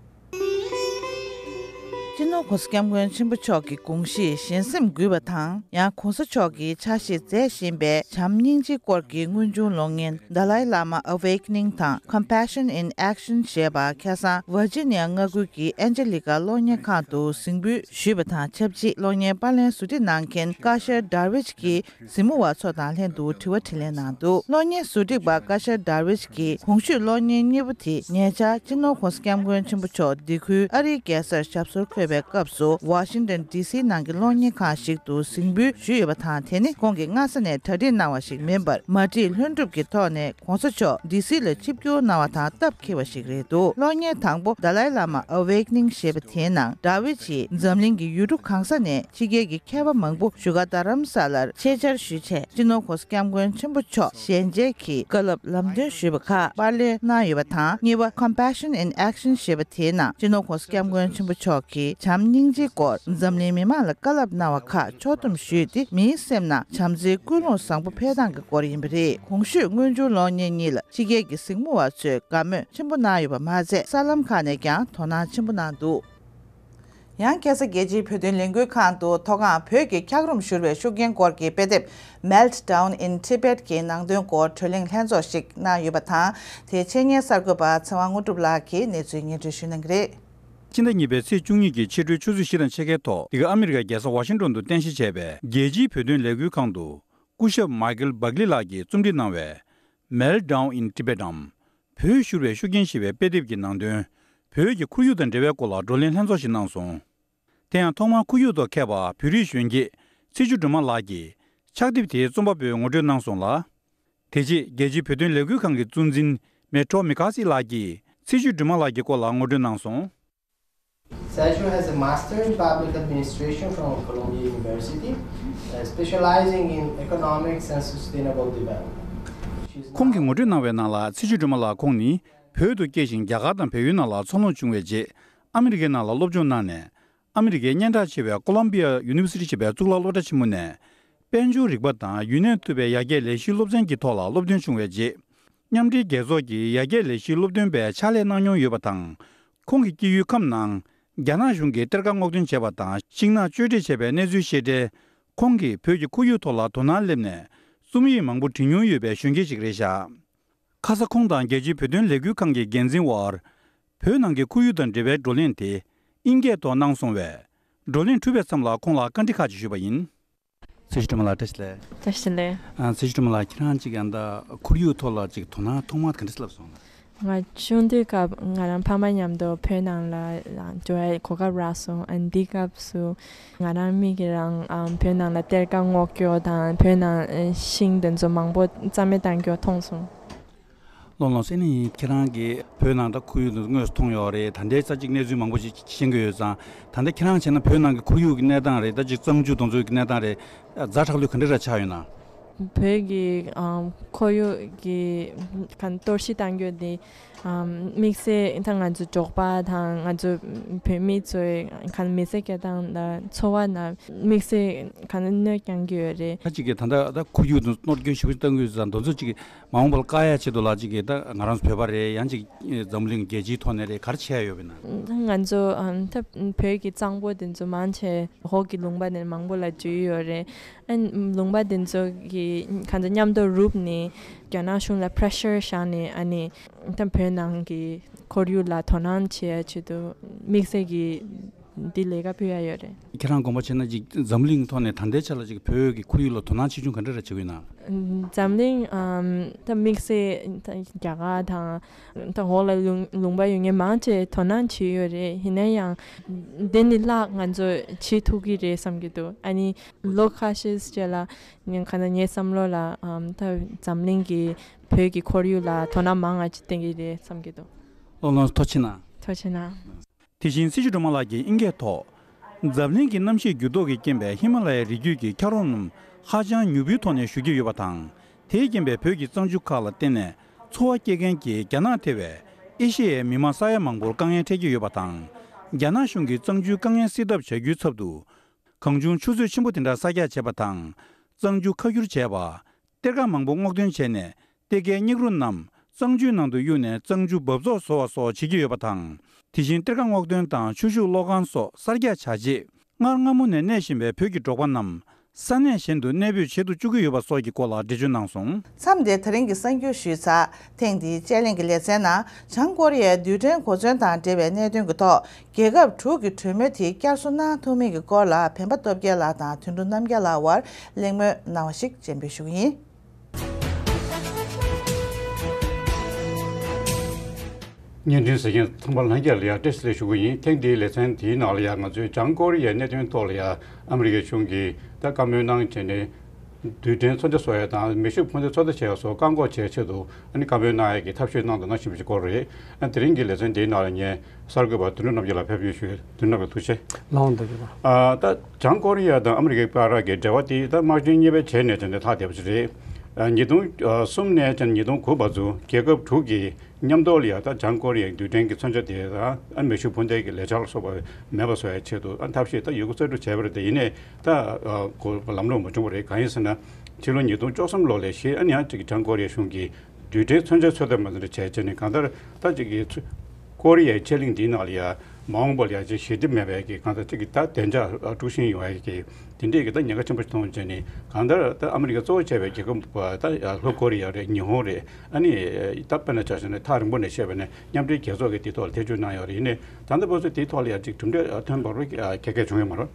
སྤྱི་ནོར་༸གོང་ས་༸སྐྱབས་མགོན་ཆེན་པོ་མཆོག་གི་དགོངས་གཞི་གཞན་སེམས་འགུལ་བ་དང་། ཡང་༸གོང་ས་མཆོག་གིས་ཕྱག་བཞེས་མཛད་བཞིན་པའི་བྱམས་སྙིང་རྗེ་སྐོར་གྱི་དངོས་བྱུང་གློག་བརྙན་Dalai Lama Awakening དང་Compassion in Action ཞེས་པ་ཁ་སང་Virginia མངའ་ཁུལ་གྱི་ཨན་ཇེ་ལི་ཀ་གློག་བརྙན་ཁང་དུ་གཟིགས་འབུལ་ཞུས་པ་དང་ཆབས་ཅིག་གློག་བརྙན་པར་ལེན་ཟུར་སྒྲིག་གནང་མཁན་བཀའ་ཤག་Darwich གིས་གཟིགས་མོ་བ་ཚོ་དང་ལྷན་དུ་དྲི་བ་དྲིས་ལན་གནང་འདུག་གློག་བརྙན་ཟུར་སྒྲིག་པ་བཀའ་ཤག་Darwich གིས་གོང་ཞུས་གློག་བརྙན་གཉིས་པོ་དེ་ཉེ་ཆར་སྤྱི་ནོར་༸གོང་ས་༸སྐྱབས་མགོན་ཆེན་པོ་མཆོག་འདི་ཁུལ་ཨ་རིའི་རྒྱལ་སར་ཞབས་སོར་འཁོད་པའི་སྐབས་སུ་Washington D C ནང་གི་གློག་བརྙན་ཁང་ཞིག་ཏུ་གཟིགས་འབུལ་ཞུས་ཡོད་པ་དང་། དེ་ནི་ཁོང་གིས་སྔ་ས་ནས་གྲ་སྒྲིག་གནང་བ་ཞིག་མིན་པར་མ་བསྒྲིགས་ལྷུན་གྲུབ་ཀྱི་ཐོག་ནས་༸གོང་ས་མཆོག་D C ལ་ཆིབས་བསྒྱུར་གནང་བ་དང་སྟབས་འཁེལ་བ་ཞིག་རེད་འདུག་གློག་བརྙན་དང་པོ་Dalai Lama Awakening ཞེས་པ་དེའི་ནང་Darwich ཡིས་འཛམ་གླིང་གི་ཡུལ་གྲུ་གང་ས་ནས་ཕྱི་རྒྱལ་གྱི་མཁས་པ་མང་པོ་བཞུགས་སྒར་རྡ་རམ་ས་ལར་ཆེད་བཅར་ཞུས་རྗེས། སྤྱི་ནོར་༸གོང་ས་༸སྐྱབས་མགོན་ཆེན་པོ་མཆོག་ཞལ་མཇལ་གྱི་བཀའ་སློབ་ལམ་སྟོན་ཞུས་པ་ཁག་པར་ལེན་གནང་ཡོད་པ་དང་། གཉིས་པ་Compassion in Action ཞེས་པ་དེའི་ནང་སྤྱི་ནོར་༸གོང་ས་༸སྐྱབས་མགོན་ཆེན་པོ་མཆོག་གིས་བྱམས་སྙིང་རྗེའི་སྐོར་འཛམ་གླིང་མི་མང་ལ་བཀའ་སློབ་གནང་བ་ཁག་ཕྱོགས་བསྡོམས་ཞུས་ཏེ། མིའི་སེམས་ནང་བྱམས་བརྩེའི་ཀུན་སློང་བཟང་པོ་འཕེལ་སྟངས་ཀྱི་སྐོར་ཡིན་པ་རེད། གོང་ཞུས་དངོས་བྱུང་གློག་བརྙན་གཉིས་ལ་ཕྱི་རྒྱལ་གྱི་གཟིགས་མོ་བ་ཚོས་དགའ་མོས་ཆེན་པོ་གནང་ཡོད་པ་མ་ཟད། གསར་ལམ་ཁག་ནས་ཀྱང་དོ་སྣང་ཆེན་པོ་གནང་འདུག་ཡང་ཁ་སང་རྒྱལ་སྤྱིའི་བོད་དོན་ལས་འགུལ་ཁང་དུ་མཐོ་སྒང་བོད་ཀྱི་འཁྱགས་རོམ་བཞུར་བའི་ཤུགས་རྐྱེན་སྐོར་གྱི་དཔེ་དེབ་Meltdown in Tibet གྱི་ནང་དོན་སྐོར་བགྲོ་གླེང་ལྷན་ཚོགས་ཤིག་གནང་ཡོད་པ་དང་། དེའི་འཆད་ཉན་གསར་འགོད་པ་ཚེ་དབང་དངོས་གྲུབ་ལགས་ཀྱིས་གནས་ཚུལ་སྙན་སྒྲོན་ཞུ་གནང་གི་རེད། ཕྱི་ཟླ་གཉིས་པའི་ཚེས་བཅུ་གཉིས་ཀྱི་ཕྱི་དྲོའི་ཆུ་ཚོད་བཞི་དང་ཕྱེད་ཀའི་ཐོག་འདི་ག་ཨ་མི་རི་ཀའི་རྒྱལ་ས་ཝ་ཤིང་ཏོན་དུ་རྟེན་གཞི་བྱས་པའི་རྒྱལ་སྤྱིའི་བོད་དོན་ལས་འགུལ་ཁང་དུ་སྐུ་ཞབས་Michael Buckley ལགས་ཀྱིས་རྩོམ་སྒྲིག་གནང་བའི་Meltdown in Tibet འམ། བོད་བཞུར་བའི་ཤུགས་རྐྱེན་ཞེས་པའི་དཔེ་དེབ་ཀྱི་ནང་དོན། བོད་ཀྱི་ཁོར་ཡུག་དང་འབྲེལ་བའི་སྐོར་ལ་བགྲོ་གླེང་ལྷན་ཚོགས་ཤིག་གནང་སོང་། དེ་ཡང་ཐོག་མར་ཁོར་ཡུག་ཐོག་མཁས་པ་བོད་རིགས་གཞོན་སྐྱེས་ཚེ་བཅུ་སྒྲོལ་མ་ལགས་ཀྱིས་ཕྱག་དེབ་དེའི་རྩོམ་པ་པོའི་ངོ་སྤྲོད་གནང་སོང་ལ། དེ་རྗེས་རྒྱལ་སྤྱིའི་བོད་དོན་ལས་འགུལ་ཁང་གི་གཙོ་འཛིན་Metro Mickasi ལགས་ཀྱིས་ཚེ་བཅུ་སྒྲོལ་མ་ལགས་ཀྱི་སྐོར་ལ་ངོ་སྤྲོད་གནང་སོང་། Saju has a master in public administration from Columbia University, uh, specializing in economics and sustainable development. She's ཁོང་གིས་ངོ་སྤྲོད་གནང་བའི་ནང་ལ། ཚེ་བཅུ་སྒྲོལ་མ་ལགས་ཁོང་ནི་བོད་དུ་སྐྱེས་ཤིང་། རྒྱ་གར་དང་བལ་ཡུལ་ནང་ལ་འཚར་ལོངས་བྱུང་བའི་རྗེས། ཨ་མི་རི་ཀའི་ནང་ལ་སློབ་སྦྱོང་གནང་ནས། ཨ་མི་རི་ཀའི་སྙན་གྲགས་ཆེ་བའི་Columbia University ཞེས་པའི་གཙུག་ལག་སློབ་གྲྭ་ཆེན་མོ་ནས། དཔལ་འབྱོར་རིག་པ་དང་ཡུན་གནས་ཐུབ་པའི་ཡར་རྒྱས་ལས་གཞིའི་སློབ་ཚན་གྱི་ཐོག་ལ་སློབ་ཐོན་བྱུང་བའི་རྗེས། མཉམ་འབྲེལ་རྒྱལ་ཚོགས་ཀྱི་ཡར་རྒྱས་ལས་གཞིའི་སློབ་སྟོན་པའི་ཕྱག་ལས་གནང་མྱོང་ཡོད་པ་དང་། ཁོང་གི་སྐྱེས་ཡུལ་ཁམས་ནང་རྒྱ་ནག་གཞུང་གིས་གཏེར་ཁ་སྔོག་འདོན་བྱས་པ་དང་། ཤིང་ནགས་གཅོད་འབྲེག་བྱས་པའི་གནས་ཚུལ་ཤེས་འཕྲལ། ཁོང་གིས་བོད་ཀྱི་ཁོར་ཡུག་ཐོག་ལ་དོ་སྣང་སླེབས་ནས། རྩོམ་ཡིག་མང་པོ་བྲིས་མྱོང་ཡོད་པའི་གཞོན་སྐྱེས་ཤིག་རེད་བཞག་ཁ་ས་ཁོང་དང་རྒྱལ་སྤྱིའི་བོད་དོན་ལས་འགུལ་ཁང་གི་འགན་འཛིན་དབར། བོད་ནང་གི་ཁོར་ཡུག་དང་འབྲེལ་བའི་བགྲོ་གླེང་དེ་ཨིན་སྐད་ཐོག་གནང་སོང་བས། བགྲོ་གླེང་གྲུབ་པའི་མཚམས་ལ་ཁོང་ལ་བཀའ་འདྲི་ཁག་ཅིག་ཞུས་པ་ཡིན། ཚེ་བཅུ་སྒྲོལ་མ་ལགས་བཀྲ་ཤིས་བདེ་ལེགས། བཀྲ་ཤིས་བདེ་ལེགས། ཨ། ཚེ་བཅུ་སྒྲོལ་མ་ལགས་ཁྱེད་རང་ཅིག་ཡང་ད་ཁོར་ཡུག་ཐོག་ལ་ཅིག་དོ་སྣང་ཐོག་མར་ག་འདྲ་ལབ་སོང་ལགས། ང་ཆུང་དུས་སྐབས་ང་རང་ཕ་མ་མཉམ་དུ་བོད་ནང་ལ་འགྲོ་བའི་གོ་སྐབས་རག་སོང་། ཨ། འདི་སྐབས་སུ་ང་རང་མིག་གིས་རང་ཨ་བོད་ནང་ལ་གཏེར་ཁ་སྔོག་རྒྱུ་དང་བོད་ནང་ཨ་ཤིང་དེ་ཚོ་མང་པོ་རྩ་མེད་བཏང་རྒྱུ་མཐོང་སོང་། ལགས་ལགས་སོ། ཨ་ནི་ཁྱེད་རང་གིས་བོད་ནང་ད་ཁོར་ཡུག་དེ་དངོས་སུ་མཐོང་ཡོད་རེད། ད་ལྟའི་ས་ཅིག་གནས་ཚུལ་མང་པོ་ཞིག་ཤེས་ཀྱི་ཡོད་ཙང་། ད་ལྟ་ཁྱེད་རང་བྱས་ན་བོད་ནང་གི་ཁོར་ཡུག་གི་གནས་སྟངས་རེད། ད་ཅིག་གཙང་ཆུ་དེ་ཚོའི་གནས་སྟངས་རེད། ཛ་དྲག་ལོས་ག་འདྲ་ར་ཆགས་ཡོད་ན། བོད་ཀྱི་ཨམ་ཁོར་ཡུག་གི་ག་གཏོར་བཤིག་བཏང་རྒྱུ་དེ་ཨམ་དམིགས་བསལ་ད་ང་ཚོ་འབྲོག་པ་དང་ང་ཚོ་བོད་མི་ཚོའི་ག་མི་ཚེ་སྐྱེལ་སྟངས་དང་འཚོ་བ་ན་དམིགས་བསལ་ག་གནོད་སྐྱོན་གྱི་ཡོད་རེད། ད་ཅིག་གིས་ད་ལྟ་ད་ཁོར་ཡུག་དང་གནོད་སྐྱོན་ཞེ་པོ་ཅིག་བཏང་གི་ཡོད་ཙང་། དེ་ཚོ་ཅིག་མ་འོངས་པར་བཀག་ཡ་ཆེད་དུ་ལ་ཅིག་གིས་ད་ང་རང་ཚོ་བོད་པ་རེད། ཡང་ཅིག་འཛམ་གླིང་རྒྱལ་སྤྱིའི་ཐོག་ནས་རེད། ག་རེ་བྱས་ཡོད་པ་ཡིན་ན། ད་ང་ཚོ་ཨམ་ད་བོད་ཀྱི་གཙང་པོ་དེ་ཚོ་མང་ཆེ་འོག་གི་ལུང་པ་ནས་མང་པོ་ལ་འཇུས་ཡོད་རེད། ཨ་ནི་ལུང་པ་དེ་ཚོ་གི་ག་ཚོད་མཉམ་དུ་རུབ་ནས་རྒྱ་ནག་གཞུང་ལ་པི་རེ་ཤར་བཞག་ནས། ཨ་ནི་ད་བོད་ནང་གི་ཁོར་ཡུག་ལ་དོ་སྣང་བྱེད་ཡ་ཆེད་དུ་དམིགས་བསལ་གྱི་འདི་ལས་ཀ་ཕུལ་ཡ་ཡོད་རེད། ཁྱེད་རང་དགོངས་པ་བྱས་ན་ཅིག་འཛམ་གླིང་ཐོག་ནས་ད་ལྟའི་ཆ་ལ་ཅིག་བོད་ཀྱི་ཁོར་ཡུག་ལ་དོ་སྣང་ཆེ་ཆུང་ག་འདྲ་ར་བྱེད་ཀྱི་ཡོད་ན། འཛམ་གླིང་ཨམ་ད་དམིགས་བསལ་ད་རྒྱ་གར་དང་ད་འོག་ལ་ལུང་ལུང་པ་ཡོད་མཁན་མང་ཆེ་དོ་སྣང་བྱེད་ཡོད་རེད། ཡིན་ན་ཡང་འདི་ནི་ལྷག་ང་ཚོ་བྱེད་ཐུབ་ཀྱི་རེད་བསམ་གྱི་འདུག་ཨ་ནི་ལོ་ཁ་ཤས་རྗེས་ལ་ངས་ག་ཚོད་ངའི་བསམ་བློ་ལ་ཨམ་ད་འཛམ་གླིང་གི་བོད་ཀྱི་ཁོར་ཡུག་ལ་དོ་སྣང་མང་ང་ཅིག་བསྟན་གྱི་རེད་བསམ་གྱི་འདུག་ལགས་ལགས་སོ། ཐུགས་རྗེ་གནང་། ཐུགས་རྗེ་གནང་། དེ་བཞིན་སྲི་ཞུ་སྒྲོལ་མ་ལགས་ཀྱིས་ཨིན་སྐད་ཐོག་འཛམ་གླིང་གི་གནམ་གཤིས་འགྱུར་ལྡོག་གིས་རྐྱེན་པས་ཧི་མ་ལ་ཡའི་རི་རྒྱུད་ཀྱི་འཁྱགས་རོམ་རྣམས་ཧ་ཅང་མྱུར་པོའི་ཐོག་ནས་བཞུར་གྱི་ཡོད་པ་དང་། དེས་རྐྱེན་པས་བོད་ཀྱི་གཙང་ཆུ་ཁག་ལ་བརྟེན་ནས་འཚོ་བ་སྐྱེལ་མཁན་གྱི་རྒྱ་ནག་ཐེ་བའི་ཨེ་ཤེ་ཡའི་མི་མང་ས་ཡ་མང་པོར་དཀའ་ངལ་འཕྲད་ཀྱི་ཡོད་པ་དང་། རྒྱ་ནག་གཞུང་གིས་གཙང་ཆུའི་དཀའ་ངལ་སེལ་ཐབས་བྱ་རྒྱུའི་ཚབ་ཏུ། གང་བྱུང་ཆུ་མཛོད་ཆེན་པོ་དེ་འདྲ་གསར་རྒྱག་བྱས་པ་དང་། གཙང་ཆུ་ཁ་བསྒྱུར་བྱས་པ། གཏེར་ཁ་མང་པོ་སྔོག་འདོན་བྱས་ནས་གཏེར་ཁའི་སྙིགས་རོ་རྣམས་ གཙང་ཆུའི་ནང་དུ་གཡུགས་ནས་གཙང་ཆུ་འབབ་བཙོག་བཟོ་བ་སོགས་བྱེད་ཀྱི་ཡོད་པ་དང་། དེ་བཞིན་གཏེར་ཁ་སྔོག་འདོན་དང་ཆུ་ཤུགས་གློག་ཁང་སོགས་གསར་རྒྱག་བྱ་རྗེས། སྔར་སྔ་མོ་ནས་གནས་བཞིན་པའི་བོད་ཀྱི་འབྲོག་པ་རྣམས་ས་གནས་གཞན་དུ་གནས་སྤོས་བྱེད་དུ་བཅུག་གི་ཡོད་པ་སོགས་ཀྱི་སྐོར་ལ་འགྲེལ་བརྗོད་གནང་སོང་། མཚམས་འདིར་ད་རིང་གི་གསར་འགྱུར་ཞུས་ཚར། ཐེངས་འདིའི་དཔྱད་གླེང་གི་ལེ་ཚན་ནང་བྱང་ཀོ་རི་ཡའི་རྡུལ་ཕྲན་གོ་མཚོན་དང་འབྲེལ་བའི་གནད་དོན་གྱི་ཐོག་རྒྱལ་ཁབ་དྲུག་གི་གྲོས་མོལ་དེ་བསྐྱར་གསོ་གནང་ཐུབ་མིན་གྱི་སྐོར་ལ་འཕེན་པ་སྟོབས་རྒྱལ་ལགས་དང་དོན་གྲུབ་རྣམ་རྒྱལ་ལགས་དབར་གླེང་མོལ་གནང་བ་ཞིག་སྤྱན་འབུལ་ཞུ་གི་ཡིན། བརྙན་འཕྲིན་གཟིགས་མཁན་ཚང་མ་ལྷན་རྒྱས་ལ་ཡང་བཀྲ་ཤིས་བདེ་ལེགས་ཞུ་གི་ཡིན། ཐེངས་འདིའི་ལེ་ཚན་དེའི་ནང་ལ་ཡང་ང་ཚོས་བྱང་ཀོ་རི་ཡའི་གནད་དོན་ཐོག་ལ་ཡང་ཨ་མི་རི་ཀའི་གཞུང་གིས་ད་བཀའ་མོལ་གནང་བྱས་ནས་རྡུལ་ཕྲན་མཚོན་ཆ་བཟོ་ཡ་དང་མེ་ཤུགས་འཕུར་མདེལ་ཚོད་ལྟ་བྱེད་ཡ་སོགས་བཀག་འགོག་བྱེད་ཆེད་དུ་ཨ་ནི་བཀའ་མོལ་གནང་ཡ་གི་ཐབས་ཤེས་གནང་དང་གནང་བཞིན་པ་ཞིག་སྐོར་རེད། ཨ་དེ་རིང་གི་ལེ་ཚན་འདིའི་ནང་ལ་ངས་གསར་འགོད་པ་དོན་གྲུབ་རྣམ་རྒྱལ་ལགས་ཕེབས་ཡོད་ཞུ། དོན་གྲུབ་རྣམ་རྒྱལ་ཐུགས་རྗེ་ཆེ། ལགས་འོང་། ཐུགས་རྗེ་གནང་། ཨ་ད་བྱང་ཀོ་རི་ཡ་དང་ཨ་མི་རི་ཀའི་བར་གྱི་འབྲེལ་བ་དེ་ད་དམག་ཆེན་གཉིས་པའི་རྗེས་ནས་དེ་འདྲ་ལྷག་བསྡད་པ་ཞིག་རེད། ཨ་ཉིས་སྟོང་གསུམ་ནས་ཀྱང་ཉིས་སྟོང་དགུ་བར་དུ་རྒྱལ་ཁབ་དྲུག་གིས་མཉམ་དུ་ལ་ཡ་ད་བྱང་ཀོ་རི་ཡའི་རྡུལ་ཕྲན་གྱི་མཚོན་ཆ་དེ་དང་ཨ་མེ་ཤུགས་འཕུར་མདེལ་གྱི་ལས་འཆར་ལ་སོགས་པ་མེད་པ་བཟོ་ཡའི་ཆེད་དུ་ཨ་ཐབས་ཤེས་ད་ཡོད་རྒུ་རྩལ་སྤྲུགས་བྱས་པ་རེད། དེ་ཡིན་ནའི་ད་ཨ་གོ་ལམ་ལྷོང་མ་བྱུང་བ་རེད། གང་ཡིན་ཟེར་ན་ཕྱི་ལོ་ཉིས་སྟོང་བཅུ་གསུམ་ལོ་ལས་གཞི་ཨ་ནི་ཡང་གཅིག་བྱང་ཀོ་རི་ཡའི་གཞུང་གིས་རྡུལ་ཕྲན་མཚོན་ཆ་ཚོད་ལྟ་མ་འདི་འདྲ་བྱས་བྱས་ནས་གང་ལྟར་ད་གཅིག་གི་ཚུ་ཀོ་རི་ཡའི་ཕྱེད་གླིང་འདིའི་ནང་ལ་ཡ་མ་འོངས་པ་ལ་ཡ་གཅིག་ཞི་བདེ་མེད་པའི་གི་གང་ལྟར་གཅིག་གི་ད་བདེ་འཇགས་དཀྲུག་ཤིང་ཡོང་ཡ་གི་དེ་འདྲས་ཀྱི་ད་ཉེན་ཁ་ཆེན་པོ་ཞིག་མཐོང་བྱས་ནས་གང་ལྟར་ད་ཨ་མི་རི་ཀ་གཙོ་བོ་བྱས་པའི་རྒྱལ་ཁབ་ད་ལྷོ་ཀོ་རི་ཡ་རེད། ཉི་ཧོང་རེད། ཨ་ནི་ད་དཔེར་ན་ཆ་བཞག་ན་ཐག་རིང་པོ་ནས་བཤད་པ་ནས་མཉམ་འབྲེལ་རྒྱལ་ཚོགས་ཀྱི་དེ་ཐོག་ལ་ཐེ་བྱུས་གནང་ཡོད་རེད། ཡིན་ནའི་ད་ལྟ་བར་དུ་དེའི་ཐོག་ལ་ཡ་གཅིག་གྲུབ་འབྲས་ཐོན་པ་རུ་ག་གེ་བྱུང་ཡོད་མ་རེད།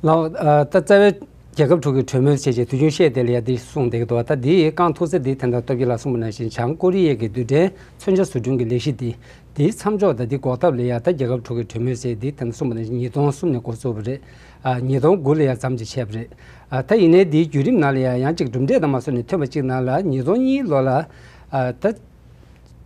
ལགས་འོང་། ད་རྩ་བའི་རྒྱལ་ཁབ་དྲུག་གི་གྲོས་མོལ་བྱས་རྗེས་དུས་རྒྱུན་བཤད་དེ་ལ་ཡ་འདི་གསུངས་བསྡད་ཀྱི་འདུག་ད་འདི་རྐང་ཐུག་ས་འདི་ད་ལྟ་སྟོབས་རྒྱལ་ལགས་གསུངས་པ་ནང་བཞིན་བྱང་ཀོ་རི་ཡའི་གི་རྡུལ་ཕྲན་མཚོན་ཆ་བཟོ་སྐྲུན་གྱི་ལས་གཞི་འདི་འདིའི་མཚམས་འཇོག་དང་འདི་འགོག་ཐབས་ལ་ཡ་ད་རྒྱལ་ཁབ་དྲུག་གི་གྲོས་མོལ་ཟེར་འདི་ད་ལྟ་གསུངས་པ་ནང་བཞིན་ཉིས་སྟོང་གསུམ་ནས་འགོ་བཙུགས་པ་རེད། ཨ་ཉིས་སྟོང་དགུ་ལ་ཡ་མཚམས་ཅིག་ཆད་པ་རེད། ཨ་ད་ཡིན་ནའི་འདིའི་བརྒྱུད་རིམ་ནང་ལ་ཡ་ཡང་གཅིག་གྲུབ་འབྲས་དང་མ་སོན་ནས་ཐོན་པ་གཅིག་ནང་ལ་ཉིས་སྟོང་གཉིས་ལོ་ལ་ཨ་ད།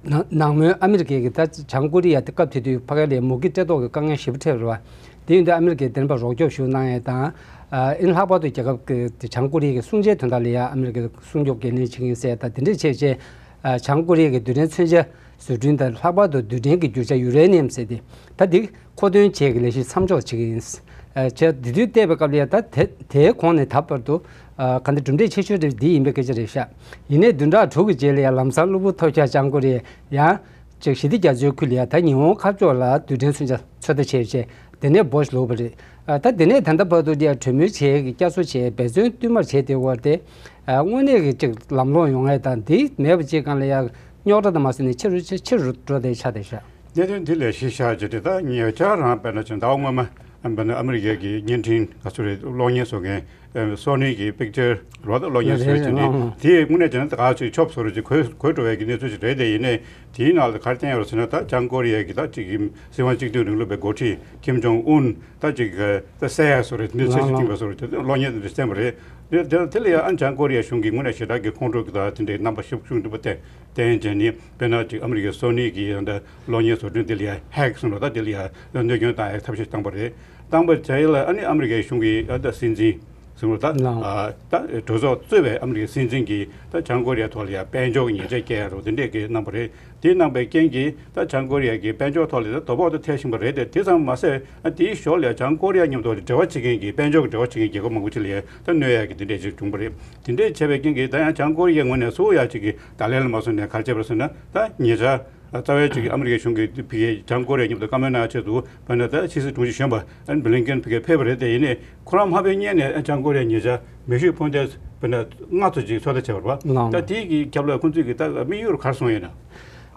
ནང་ནང་མོལ་ཨ་མི་རི་ཀའི་གི་ད་བྱང་ཀོ་རི་ཡ་དེ་སྐབས་དེ་དུས་ཕ་གི་ལ་མུ་གེ་སྤྲད་ཐོག་གི་དཀའ་ངལ་ཞེ་པོ་འཕྲད་པ་རེད་བ། དེ་ཡིན་དུས་ཨ་མི་རི་ཀས་དེ་རིམ་པ་རོགས་སྐྱོབ་ཞུ་གནང་ཡས་དང་། ཨ་ཨིན་ལྷག་པར་དུ་རྒྱལ་ཁབ་ཀྱི་དེ་བྱང་ཀོ་རི་ཡ་གི་སྲུང་བྱའི་དོན་དག་ལ་ཡ་ཨ་མི་རི་ཀས་སྲུང་སྐྱོབ་འགན་ལེན་བྱེད་ཀྱི་ཡིན་ཟེར་ཡས་དང་དེ་འདྲས་བྱས་བྱས། ཨ་བྱང་ཀོ་རི་ཡ་གི་རྡུལ་ཕྲན་མཚོན་ཆ་བཟོ་སྐྲུན་དང་ལྷག་པར་དུ་རྡུལ་ཕྲན་གྱི་རྒྱུ་ཆ་ཡུ་རེ་ནི་ཡམ་ཟེར་དེ་ད་འདི་མཁོ་འདོན་བྱེད་ཀྱི་ལས་གཞི་མཚམས་འཇོག་བྱེད་ཀྱི་ཡིན། ཨ་བྱས་དེ་དུས་བལྟས་པའི་སྐབས་ལ་ཡ་ད་དེ་དེའི་གོང་ནས་ད་བར་དུ་ཨ་ག་འདྲ་གྲུབ་འབྲས་ཆེ་ཤོས་དེ་འདི་ཡིན་པའི་སྐད་ཆ་རེད་ཤག་ཡིན་ནའི་བདུན་ཕྲག་དྲུག་གི་རྗེས་ལ་ཡང་ལམ་སང་གློ་བུར་ཐོལ་རྒྱག་བྱང་ཀོ་རི་ཡས་ཡང་ཅིག་ཞི་བདེ་རྒྱ་མཚོའི་ཁུལ་ལ་ཡང་ད་ཉི་ཧོང་མཁའ་ཕྱོགས་ལ་རྡུལ་ཕྲན་མཚོན་ཆ་ཚོད་ལྟ་བྱས་བྱས་དེ་ནས་འབོ་ཞིག་ལོག་པ་རེད། ཨ་ད་དེ་ནས་ད་ལྟ་བར་དུ་ཡང་གྲོས་མོལ་བྱས་ཀྱི་བསྐྱར་གསོ་བྱས་འབད་བརྩོན་བསྟུད་མར་བྱས་བསྡད་ཡོད་རེད་དེ། ཨ་དངོས་གནས་ཀྱི་ཅིག་ལམ་ལྷོང་ཡོང་ཡས་དང་འདི་མེད་པ་ཅིག་སྒང་ལ་ཡང་རྙོག་དྲ་དང་མ་བཟོས་ནས་ཆེ་རུ་ཆེ་ཆེ་རུ་འགྲོ་བསྡད་ཆགས་བསྡད་ཤག་གནད་དོན་འདི་ལས་གཞི་བཞག་བྱས་ཏེ་ད་ཉེ་ཆར་རང་དཔེར་ན་ཅིག་ཟླ་བ་སྔོན་མ་དཔེར་ན་ཨ་མི་རི་ཀའི་གི་བརྙན་འཕྲིན་ག་ཚོད་རེད། གློག་བརྙན་བཟོ་མཁན་སོ་ནི་གི་པིག་ཅར་རོ་ད་གློག་བརྙན་བཟོས་བྱས་ནས་དེ་དངོས་གནས་བྱས་ན་ད་ག་ཚོད་ཆོབ་བཟོ་རུ་ཅིག་གོ་གོ་འགྲོ་བའི་གི་གནས་ཚུལ་ཞིག་རེད། དེ་ཡིན་ནའི་དེའི་ནང་ལ་ག་རེ་བསྟན་ཡོད་རེད་ཟེར་ན་ད་བྱང་ཀོ་རི་ཡ་གི་ད་ཅིག་གི་སྲིད་དབང་གཅིག་སྡུད་རིང་ལུགས་པའི་འགོ་ཁྲིད་ཀིམ་ཇོང་ཨུན་ད་ཅིག་གི་ད་བསད་ཡ་བཟོ་རེད། དེ་འདྲ་ཚིག་ཅིག་བསྟན་པ་རེད། གློག་བརྙན་དེ་འདྲ་བསྟན་པ་རེད། དེ་དེ་དེ་ལ་ཡང་ཨ་བྱང་ཀོ་རི་ཡ་གཞུང་གིས་དངོས་གནས་ཞེ་དྲག་གི་ཁོང་ཁྲོ་གི་ད་དེ་འདྲའི་རྣམ་པ་ཤུགས་ཆུང་དྲགས་པོ་བསྟན་བསྟན་བྱས་ནས་དཔེར་ན་ཅིག་ཨ་མི་རི་ཀའི་སོ་ནི་གི་ད་གློག་བརྙན་བཟོ་སྐྲུན་དེ་ལ་ཡང་ཧེག་གསུངས་རོགས་ད་དེ་ལ་ཡང་གནོད་སྐྱོན་བཏང་ཡག་ཐབས་ཤེས་བཏང་པ་རེད། བཏང་པ་བྱས་ཡ་ལ་ཨ་ནི་ཨ་མི་རི་ཀའི་གཞུང་གིས་ཨ་ད་སྲིད་འཛིན་གསུངས་རོགས་ད་ལགས། ཨ་ད་གྲོས་ཚོགས་གཙོས་པའི་ཨ་མི་རི་ཀའི་སྲིད་འཛིན་གྱིས་ད་བྱང་ཀོ་རི་ཡ་ཐོག་ལ་ཡང་དཔལ་འབྱོར་གྱི་ཉེས་ཆད་བཀལ་ཡ་རོགས་དེ་འདྲས་ཀྱི་གནང་པ་རེད། དེ་གནང་པའི་རྐྱེན་གྱིས་ད་བྱང་ཀོ་རི་ཡ་གི་དཔལ་འབྱོར་ཐོག་ལ་ད་དོ་ཕོག་ཏུ་ཐེབས་བཞིན་པ་རེད་དེ། དེ་ཙམ་མ་ཟད་ཨ་དེའི་ཞོར་ལ་ཡང་བྱང་ཀོ་རི་ཡ་མཉམ་དུ་འབྲེལ་བ་བྱེད་མཁན་གྱི་དཔལ་འབྱོར་གྱི་འབྲེལ་བ་བྱེད་མཁན་རྒྱལ་ཁབ་མང་པོ་ཅིག་ལ་ཡང་ད་གནོད་ཡ་གི་དེ་འདྲས་ཅིག་བྱུང་པ་རེད། དེ་འདྲས་བྱས་པའི་རྐྱེན་གྱིས་ད་ཡང་བྱང་ཀོ་རི་ཡའི་ངོས་ནས་སུ་ཡ་ཅིག་གིས་ད་ལན་ལ་མ་སོང་ནས་ག་རེ་བྱས་པ་རེད་ཟེར་ན་ད་ཉེ་ཆར་རྩ་བའི་ཅིག་གི་ཨ་མི་རི་ཀའི་གཞུང་གིས་ཕ་གིའི་བྱང་ཀོ་རི་ཡ་མཉམ་དུ་བཀའ་མོལ་གནང་ཆེད་དུ་བ་ན་ད་ཕྱི་སྲིད་དྲུང་ཆེ་གཞོན་པ་ཨ་ནི་བྷི་ལིན་ཀེན་ཕ་གིར་ཕེབས་པ་རེད། དེ་ཡིན་ནའི་ཁོ་རང་མ་ཕེབས་སྔོན་ནས་ཨ་བྱང་ཀོ་རི་ཡ་ཉེ་ཆར་མེ་ཤུགས་འཕུར་མདེལ་བ་ན་ལྔ་ཙམ་ཅིག་ཚོད་ལྟ་བྱས་པ་རེད་པ། ད་དེའི་གི་རྒྱབ་ལ་ཁོང་ཚོས་གི་ད་དམིགས་ཡུལ་ག་རེ་བཟུང་ཡོད་ན།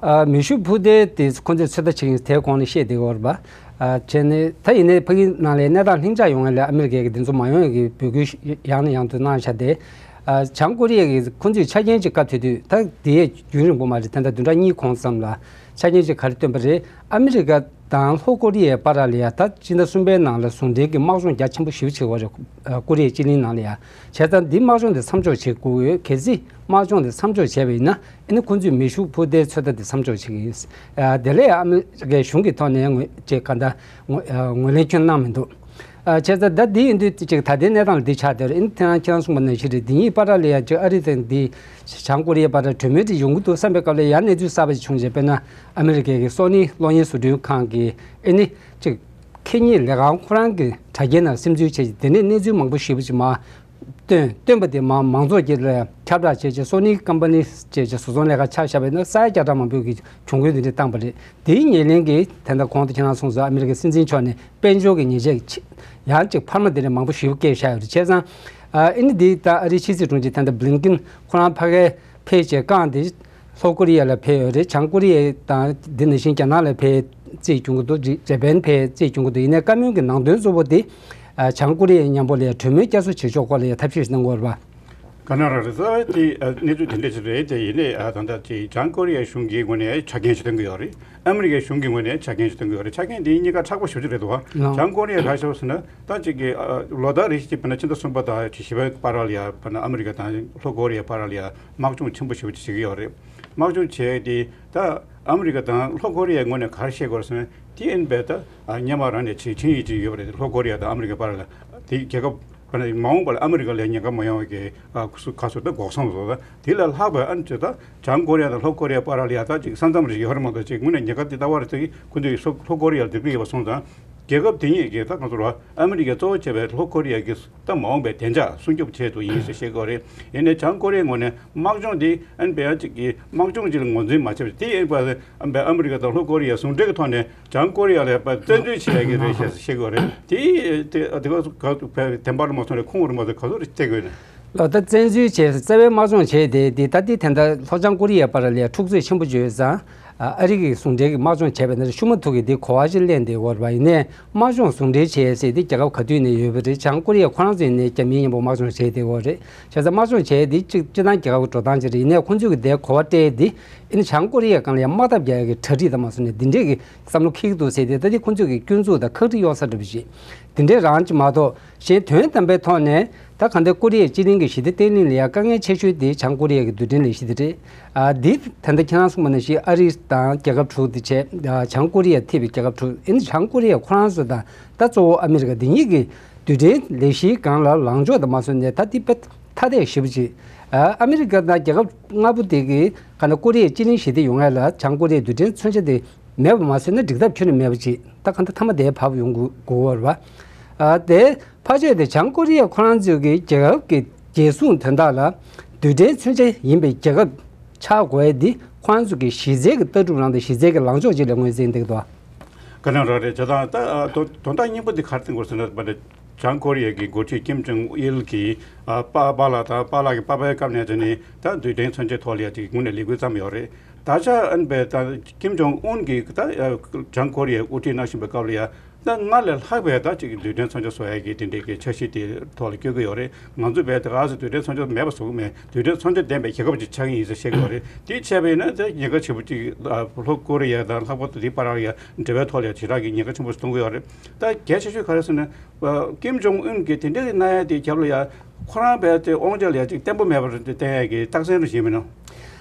ཨ་མེ་ཤུགས་འཕུར་མདེལ་དེ་ཁོང་ཚོས་ཚོད་ལྟ་བྱེད་ཀྱིན་དེའི་གོང་ནས་བཤད་བསྡད་ཡོད་རེད་པ། ཨ་བྱས་ནས་ད་ཡིན་ནའི་ཕ་གི་ནང་ལ་གནས་སྟངས་ལྷིང་འཇགས་ཡོང་ཡ་ལ་ཨ་མི་རི་ཀས་གི་དེ་ཚོ་མ་ཡོང་ཡ་གི་འབོད་སྐུལ་ཡང་ནས་ཡང་དུ་གནང་བཞག་སྟེ། ཨ་བྱང་ཀོ་རི་ཡ་གི་ཁོང་ཚོས་ཆ་རྐྱེན་ཅིག་བཀའ་ཐོས་དུས་ད་དེ་རྒྱུན་རིང་པོ་མ་རེད། ད་ལྟ་བདུན་ཕྲག་གཉིས་གོང་ཙམ་ལ་ཆ་རྐྱེན་ཅིག་ག་རེ་བཏོན་པ་རེད། ཨ་མི་རི་ཀ་དང་ལྷོ་ཀོ་རི་ཡའི་བར་ལ་ཡ་ད་སྤྱི་ཟླ་གསུམ་པའི་ནང་ལ་ཟུང་འབྲེལ་གྱི་དམག་སྦྱོང་རྒྱ་ཆེན་པོ་ཞེ་པོ་བྱེད་དགོས་རེད། ཨ་ཀོ་རི་ཡའི་སྤྱི་གླིང་ནང་ལ་ཡ། བྱས་ཙང་འདི་དམག་སྦྱོང་དེ་མཚམས་འཇོག་བྱེད་དགོས་ཡོད། གལ་སྲིད་དམག་སྦྱོང་དེ་མཚམས་འཇོག་བྱས་པ་ཡིན་ན་ཨ་ནི་ཁོང་ཚོས་མེ་ཤུགས་འཕུར་མདེལ་ཚོད་ལྟ་དེ་མཚམས་འཇོག་བྱེད་ཀྱི་ཡིན། ཨ་དེ་ལ་ཡ་ཨ་མི་རི་ཀའི་གཞུང་གི་ཐོག་ནས་ངོས་ཅིག་ག་འདྲ་ངོས་ཨ་ངོས་ལེན་ཁྱོན་གནང་མི་འདུག་ཨ་བྱས་ཙང་ད་འདི་ཡིན་དུས་ཅིག་ད་ལྟའི་གནས་སྟངས་ལ་འདི་ཆགས་བསྡད་རེད། ཨ་ནི་དེ་རང་ཁྱེད་རང་གསུངས་པ་ནང་བཞིན་རེད། འདི་གཉིས་བར་ལ་ཡ་ཅིག་ཨ་རི་དང་འདི་བྱང་ཀོ་རི་ཡའི་བར་གྲོས་མོལ་དེ་ཡོང་གི་འདུག་བསམ་པའི་སྐབས་ལ་ཡ་གནས་ཚུལ་གསར་པ་ཞིག་བྱུང་རྗེས་དཔེར་ན་ཨ་མི་རི་ཀའི་གི་སོ་ནི་གློག་བརྙན་བཟོ་སྐྲུན་ཁང་གི་ཨ་ནི་ཅིག་ཁེ་ཉིན་ལས་ཁང་ཁོ་རང་གི་དྲ་རྒྱའི་ནང་སིམ་འཛུལ་བྱས་རྗེས་དེ་ནས་གནས་ཚུལ་མང་པོ་ཞེ་པོ་ཅིག་མར་ བཏོན་བཏོན་པ་དེ་མང་མང་ཚོགས་ཀྱིས་ལ་ཁྱབ་བསྒྲགས་བྱས་རྗེས་སོ་ནི་ཀམ་པ་ནི་བྱས་རྗེས་བཟོ་ཚོང་ལས་ཀ་ཆ་བཞག་པ་ཡིན་ན་ས་ཡ་བརྒྱ་ཕྲག་མང་པོ་གིས་གྱོང་གུན་དེ་འདྲ་བཏང་པ་རེད། དེའི་ཉེར་ལེན་གྱིས་ད་ལྟ་གོང་དུ་ཁྱེད་རང་གསུངས་སོང་ཨ་མི་རི་ཀའི་སྲིད་འཛིན་མཆོག་ནས་དཔལ་འབྱོར་གྱི་ཉེས་ཆད་ཆེ་ཡང་གཅིག་འཕར་མ་དེ་འདྲ་མང་པོ་ཞེ་པོ་བཀལ་བཞག་ཡོད་རེད། བྱས་ཙང་ཨ་ཨ་ནི་འདི་ད་ཨ་རིའི་ཕྱི་སྲིད་དྲུང་ཆེ་ད་ལྟ་བྷི་ལིན་ཀིན་ཁོ་རང་ཕ་གིར་ཕེབས་བྱས་བསྐངས་ཏེ། ལྷོ་ཀོ་རི་ཡ་ལ་ཕེབས་ཡོད་རེད། བྱང་ཀོ་རི་ཡ་དང་འདི་ནང་བཞིན་རྒྱ་ནག་ལ་ཕེབས་རྩིས་སྐྱོང་གི་འདུག་རི་ཇེ་པན་ཕེབས་རྩིས་སྐྱོང་གི་འདུག་ཡིན་ནའི་བཀའ་མོལ་གྱི་ནང་དོན་གཙོ་བོ་དེ་ཨ་བྱང་ཀོ་རི་ཡའི་མཉམ་པོ་ལ་གྲོས་མོལ་བསྐྱར་གསོ་བྱེད་ཕྱོགས་སྐོར་ལ་ཡང་ཐབས་ཤེས་གནང་གི་ཡོད་རེད་པ། ག་ན་ར་རེད་ས་དེ་ཨ་གནས་ཚུལ་དེ་འདྲ་ཞིག་རེད། དེ་ཡིན་ནའི་ཨ་ད་ལྟ་དེ་བྱང་ཀོ་རི་ཡའི་གཞུང་གི་ངོས་ནས་ཆ་རྐྱེན་ཞིག་བཏོན་གི་ཡོད་རེད། ཨ་མི་རི་ཀའི་གཞུང་གི་ངོས་ནས་ཆ་རྐྱེན་ཞིག་བཏོན་གི་ཡོད་རེད། ཆ་རྐྱེན་དེ་གཉིས་ཀ་མཁྲེགས་པོ་ཞེ་པོ་ཅིག་རེད་འདུག་བ། ལགས། བྱང་ཀོ་རི་ཡ་ག་ཞོག་ཟེར་ན་ད་ཅིག་གི་ཨ་ལོ་ལྟར་རེ་བཞིན་ཅིག་དཔེར་ན་ཕྱི་ཟླ་གསུམ་པ་དང་བཞི་པའི་བར་ལ་ཡ་དཔེར་ན་ཨ་མི་རི་ཀ་དང་ལྷོ་ཀོ་རི་ཡའི་བར་ལ་ཡ་དམག་སྦྱོང་ཆེན་པོ་ཞེ་པོ་ཅིག་བྱེད་ཀྱི་ཡོད་རེད། དམག་སྦྱོང་བྱས་ཏེ་ད་ཨ་མི་རི་ཀ་དང་ལྷོ་ཀོ་རི་ཡའི་ངོས་ནས་ག་རེ་བཤད་དགོས་རེད་ཟེར་ན་དེ་ཨིན་པས། ད་ཨ་སྔོན་མ་རང་ནས་བྱེད་ཆིངས་ཡིག་ཅིག་ཡོད་པ་རེད། ལྷོ་ཀོ་རི་ཡ་དང་ཨ་མི་རི་ཀའི་བར་ལ་དེ་རྒྱལ་ཁབ་དཔེར་ན་མ་འོངས་པ་ལ་ཨ་མི་རི་ཀ་ལ་ཉེན་ཁ་མ་ཡོང་བའི་གི་ཨ་སུ་ག་སུ་ད་འགོག་སྲུང་བཟོ། ད་དེ་ལས་ལྷག་པའི་ཨ་ནི་ཅིག་ད་བྱང་ཀོ་རི་ཡ་དང་ལྷོ་ཀོ་རི་ཡའི་བར་ལ་ཡ་ད་ཅིག་ས་མཚམས་རེ་ཞིག་ཡོད་རེད་མ་གཏོགས་ཅིག་དངོས་གནས་ཉེན་ཁ་དེ་ལྟ་བ་རེད། ད་ཁོ་ཚོས་ལྷོ་ལྷོ་ཀོ་རི་ཡར་སྡུག་རུས་ཡོད་པ་སོང་ཙང་། རྒྱལ་ཁབ་དེ་གཉིས་ཀྱིས་ད་གང་ཟེར་བ་ཨ་མི་རི་ཀས་གཙོ་བོ་བྱས་པའི་ལྷོ་ཀོ་རི་ཡ་གི་ད་མ་འོངས་པའི་བདེ་འཇགས་སྲུང་སྐྱོབ་ཆེད་དུ་ཡིན་ཞེས་བཤད་ཀྱི་ཡོད་རེད། ཡིན་ནའི་བྱང་ཀོ་རི་ཡའི་ངོས་ནས་དམག་སྦྱོང་འདི་ཨ་ནི་བལ་ཡང་གཅིག་གིས་དམག་སྦྱོང་གཅིག་ལ་ངོས་འཛིན་མ་བྱས་པ་དེ་ཨ་ནི་བལ་ཨ་མི་རི་ཀ་དང་ལྷོ་ཀོ་རི་ཡ་ཟུང་འབྲེལ་གྱི་ཐོག་ནས་བྱང་ཀོ་རི་ཡ་ལ་བཙན་འཛུལ་བྱེད་ཡ་གི་རེད་ཞེས་བཤད་ཀྱི་ཡོད་རེད། དེ་དེ་དེ་ག་བདེན་པ་རེད་མ་སོང་རེད། ཁུངས་རེད་མ་སོང་། ག་ཚོད་རེད་བཤད་ཀྱི་ཡོད་ན། ལོ་ད་བཙན་འཛུལ་བྱས་རྩ་བའི་དམག་སྦྱོང་བྱས་ཏེ་འདི་ད་ལྟའི་དེ་འདྲ་ལྷོ་བྱང་ཀོ་རི་ཡའི་བར་ལ་འཁྲུག་རྩོད་ཆེན་པོ་བྱུང་ཡོད་ཙང་། ཨ་རི་གི་ཟུང་འབྲེལ་གྱི་དམག་སྦྱོང་བྱས་པ་ཡིན་ན་ཤུགས་མ་ཐུག་གི་འདི་གོ་བ་ཞིག་ལེན་བསྡད་ཡོད་རེད་པ། ཡིན་ནའི་དམག་སྦྱོང་ཟུང་འབྲེལ་བྱས་ཟེར་དེ་རྒྱལ་ཁབ་ག་དུས་ནས་ཡོད་པ་རེད། བྱང་ཀོ་རི་ཡ་ཁོ་རང་ཚོ་ཡིན་ནའི་རྒྱ་མིའི་མཉམ་པོ་དམག་སྦྱོང་བྱས་བསྡད་ཡོད་རེད། བྱས་ཙང་དམག་སྦྱོང་བྱས་དེ་གཅིག་སྤྱིར་བཏང་རྒྱལ་ཁབ་ཀྱི་འགྲོ་སྟངས་ཅིག་རེད། ཡིན་ནའི་ཁོང་ཚོས་ཀྱི་དེ་གོ་བ་སྤྲད་དེ་ཨ་ནི་བྱང་ཀོ་རི་ཡའི་སྒང་ལ་ཡང་དམག་འཐབ་རྒྱག་ཡ་གི་གྲ་སྒྲིག་དང་མ་སོང་ནས་འདི་འདྲས་ཀྱི་བསམ་བློ་འཁྱེར་གྱི་འདུག་ཟེར་ཏེ་ད་དེ་ཁོང་ཚོས་ཀྱི་སྐྱོན་འཛུགས་དང་ཁག་དཀྲི་གཡོག་ས་འདྲ་པོ་ཞིག་དེ་འདྲས་རང་ཅིག་མ་གཏོགས། གཞན་དོན་དམ་པའི་ཐོག་ནས་ད་གང་ལྟར་ཀོ་རི་ཡའི་སྤྱི་གླིང་གི་ཞི་བདེ་བརྟན་ལྷིང་ལ་ཡང་དཀའ་ངལ་ཆེ་ཤོས་དེ་བྱང་ཀོ་རི་ཡ་གི་རྡུལ་ཕྲན་ལས་གཞི་དེ་རེད། ཨ་འདི་ད་ལྟ་ཁྱེད་རང་གསུངས་པ་ནང་བཞིན་ཨ་རི་དང་རྒྱལ་ཁབ་དྲུག་དེ་བྱས། ཨ་བྱང་ཀོ་རི་ཡ་ཐེ་བའི་རྒྱལ་ཁབ་དྲུག་ཨ་ནི་བྱང་ཀོ་རི་ཡ་ཁོ་རང་ཚོ་དང་ད་གཙོ་བོ་ཨ་མི་རི་ཀ་འདི་གཉིས་ཀྱི་རྡུལ་ཕྲན་ལས་གཞིའི་སྒང་ལ་ལངས་ཕྱོགས་དང་མ་སོང་ནས་ད་འདི་དཔེ་ཐ་དད་ཞེ་པོ་ཅིག་ཨ་ཨ་མི་རི་ཀ་དང་རྒྱལ་ཁབ་ལྔ་པོ་དེ་གི་གང་ལྟར་ཀོ་རི་ཡའི་སྤྱི་གླིང་ཞི་བདེ་ཡོང་ཡ་ལ་བྱང་ཀོ་རི་ཡའི་རྡུལ་ཕྲན་མཚོན་ཆ་དེ་མེད་པ་མ་ཟད་ན་འགྲིག་ཐབས་ཁྱོན་ནས་མེད་པ་ཅིག་ད་གང་ལྟར་མཐའ་མ་དེ་བབས་ཡོང་དགོས་དགོས་པ་རེད་པ། ཨ་དེ་ཕལ་ཆེར་དེ་བྱང་ཀོ་རི་ཡ་ཁོ་རང་ཚོའི་གི་རྒྱལ་ཁབ་ཀྱི་རྒྱལ་སྲུང་དོན་དག་ལ་རྡུལ་ཕྲན་མཚོན་ཆ་ཡིན་པའི་རྒྱལ་ཁབ་ཆགས་དགོས་ཡ་འདི་ཁོ་རང་ཚོ་གི་གཞི་རྩའི་གི་ལྟ་གྲུབ་རང་དང་གཞི་རྩའི་གི་ལངས་ཕྱོགས་ཅིག་ལ་ངོས་འཛིན་འདུག་དོ། ག་ནང་རག་རེད། བྱས་ཙང་ད་ཨ་དོ་དོན་དག་སྙིང་པོ་འདི་ག་རེ་བསྟན་དགོས་ཟེར་ན་བྱང་ཀོ་རི་ཡ་གི་འགོ་ཁྲིད་ཀིམ་ཇོང་ཨིལ་གྱིས་ཨ་པ་པཱ་ལགས་དང་པཱ་ལགས་ཀྱི་པ་ཕའི་སྐབས་ནས་བྱས་ནས་ད་རྡུལ་ཕྲན་མཚོན་ཆའི་ཐོག་ལ་ཡ་ཅིག་དངོས་གནས་ལས་འགུལ་བརྩམས་ཡོད་རེད། ད་ཆ་ཨན་པའི་ད་ཀིམ་ཇོང་ཨུན་གྱིས་ད་ཨ་བྱང་ཀོ་རི་ཡའི་དབུ་ཁྲིད་གནང་བཞིན་པའི་སྐབས་ལ་ཡ་ད་སྔར་ལས་ལྷག་པའི་ད་ཅིག་རྡུལ་ཕྲན་མཚོན་ཆ་བཟོ་ཡ་གི་དེ་འདྲའི་གི་འཆར་གཞི་དེ་ཐོག་ལ་བསྐྱོད་ཀྱི་ཡོད་རེད། ང་ཚོ་བས་ད་ག་ཚོད་རྡུལ་ཕྲན་མཚོན་ཆ་མེད་པ་བཟོ་གི་མེད། རྡུལ་ཕྲན་མཚོན་ཆ་ལྡན་པའི་རྒྱལ་ཁབ་ཅིག་ཆགས་ཀྱི་ཡིན་ཟེར་བཤད་ཀྱི་ཡོད་རེད། དེ་བྱས་པ་ཡིན་ན་ད་ཉེན་ཁ་ཆེན་པོ་ཅིག་ལྷོ་ཀོ་རི་ཡ་དང་ལྷག་པར་དུ་དེའི་བར་ལ་ཡ་འབྲེལ་བའི་ཐོག་ལ་ཡ་ཞེ་དྲག་གི་ཉེན་ཁ་ཆེན་པོ་ཞིག་གཏོང་གི་ཡོད་རེད། ད་གལ་ཆེ་ཤོས་ག་རེ་ཟེར་ན། ཨ་ཀིམ་ཇོང་ཨུན་གྱིས་དེ་འདྲའི་གནང་ཡ་དེ་རྒྱབ་ལ་ཡ་ཁོ་རང་བས་དེ་དབང་ཆ་ལ་ཡ་ཅིག་བརྟན་པོ་མེད་པར་བརྟེན་ཡ་གི་རྟགས་མཚན་རེ་བཞིན་མིན་ནམ།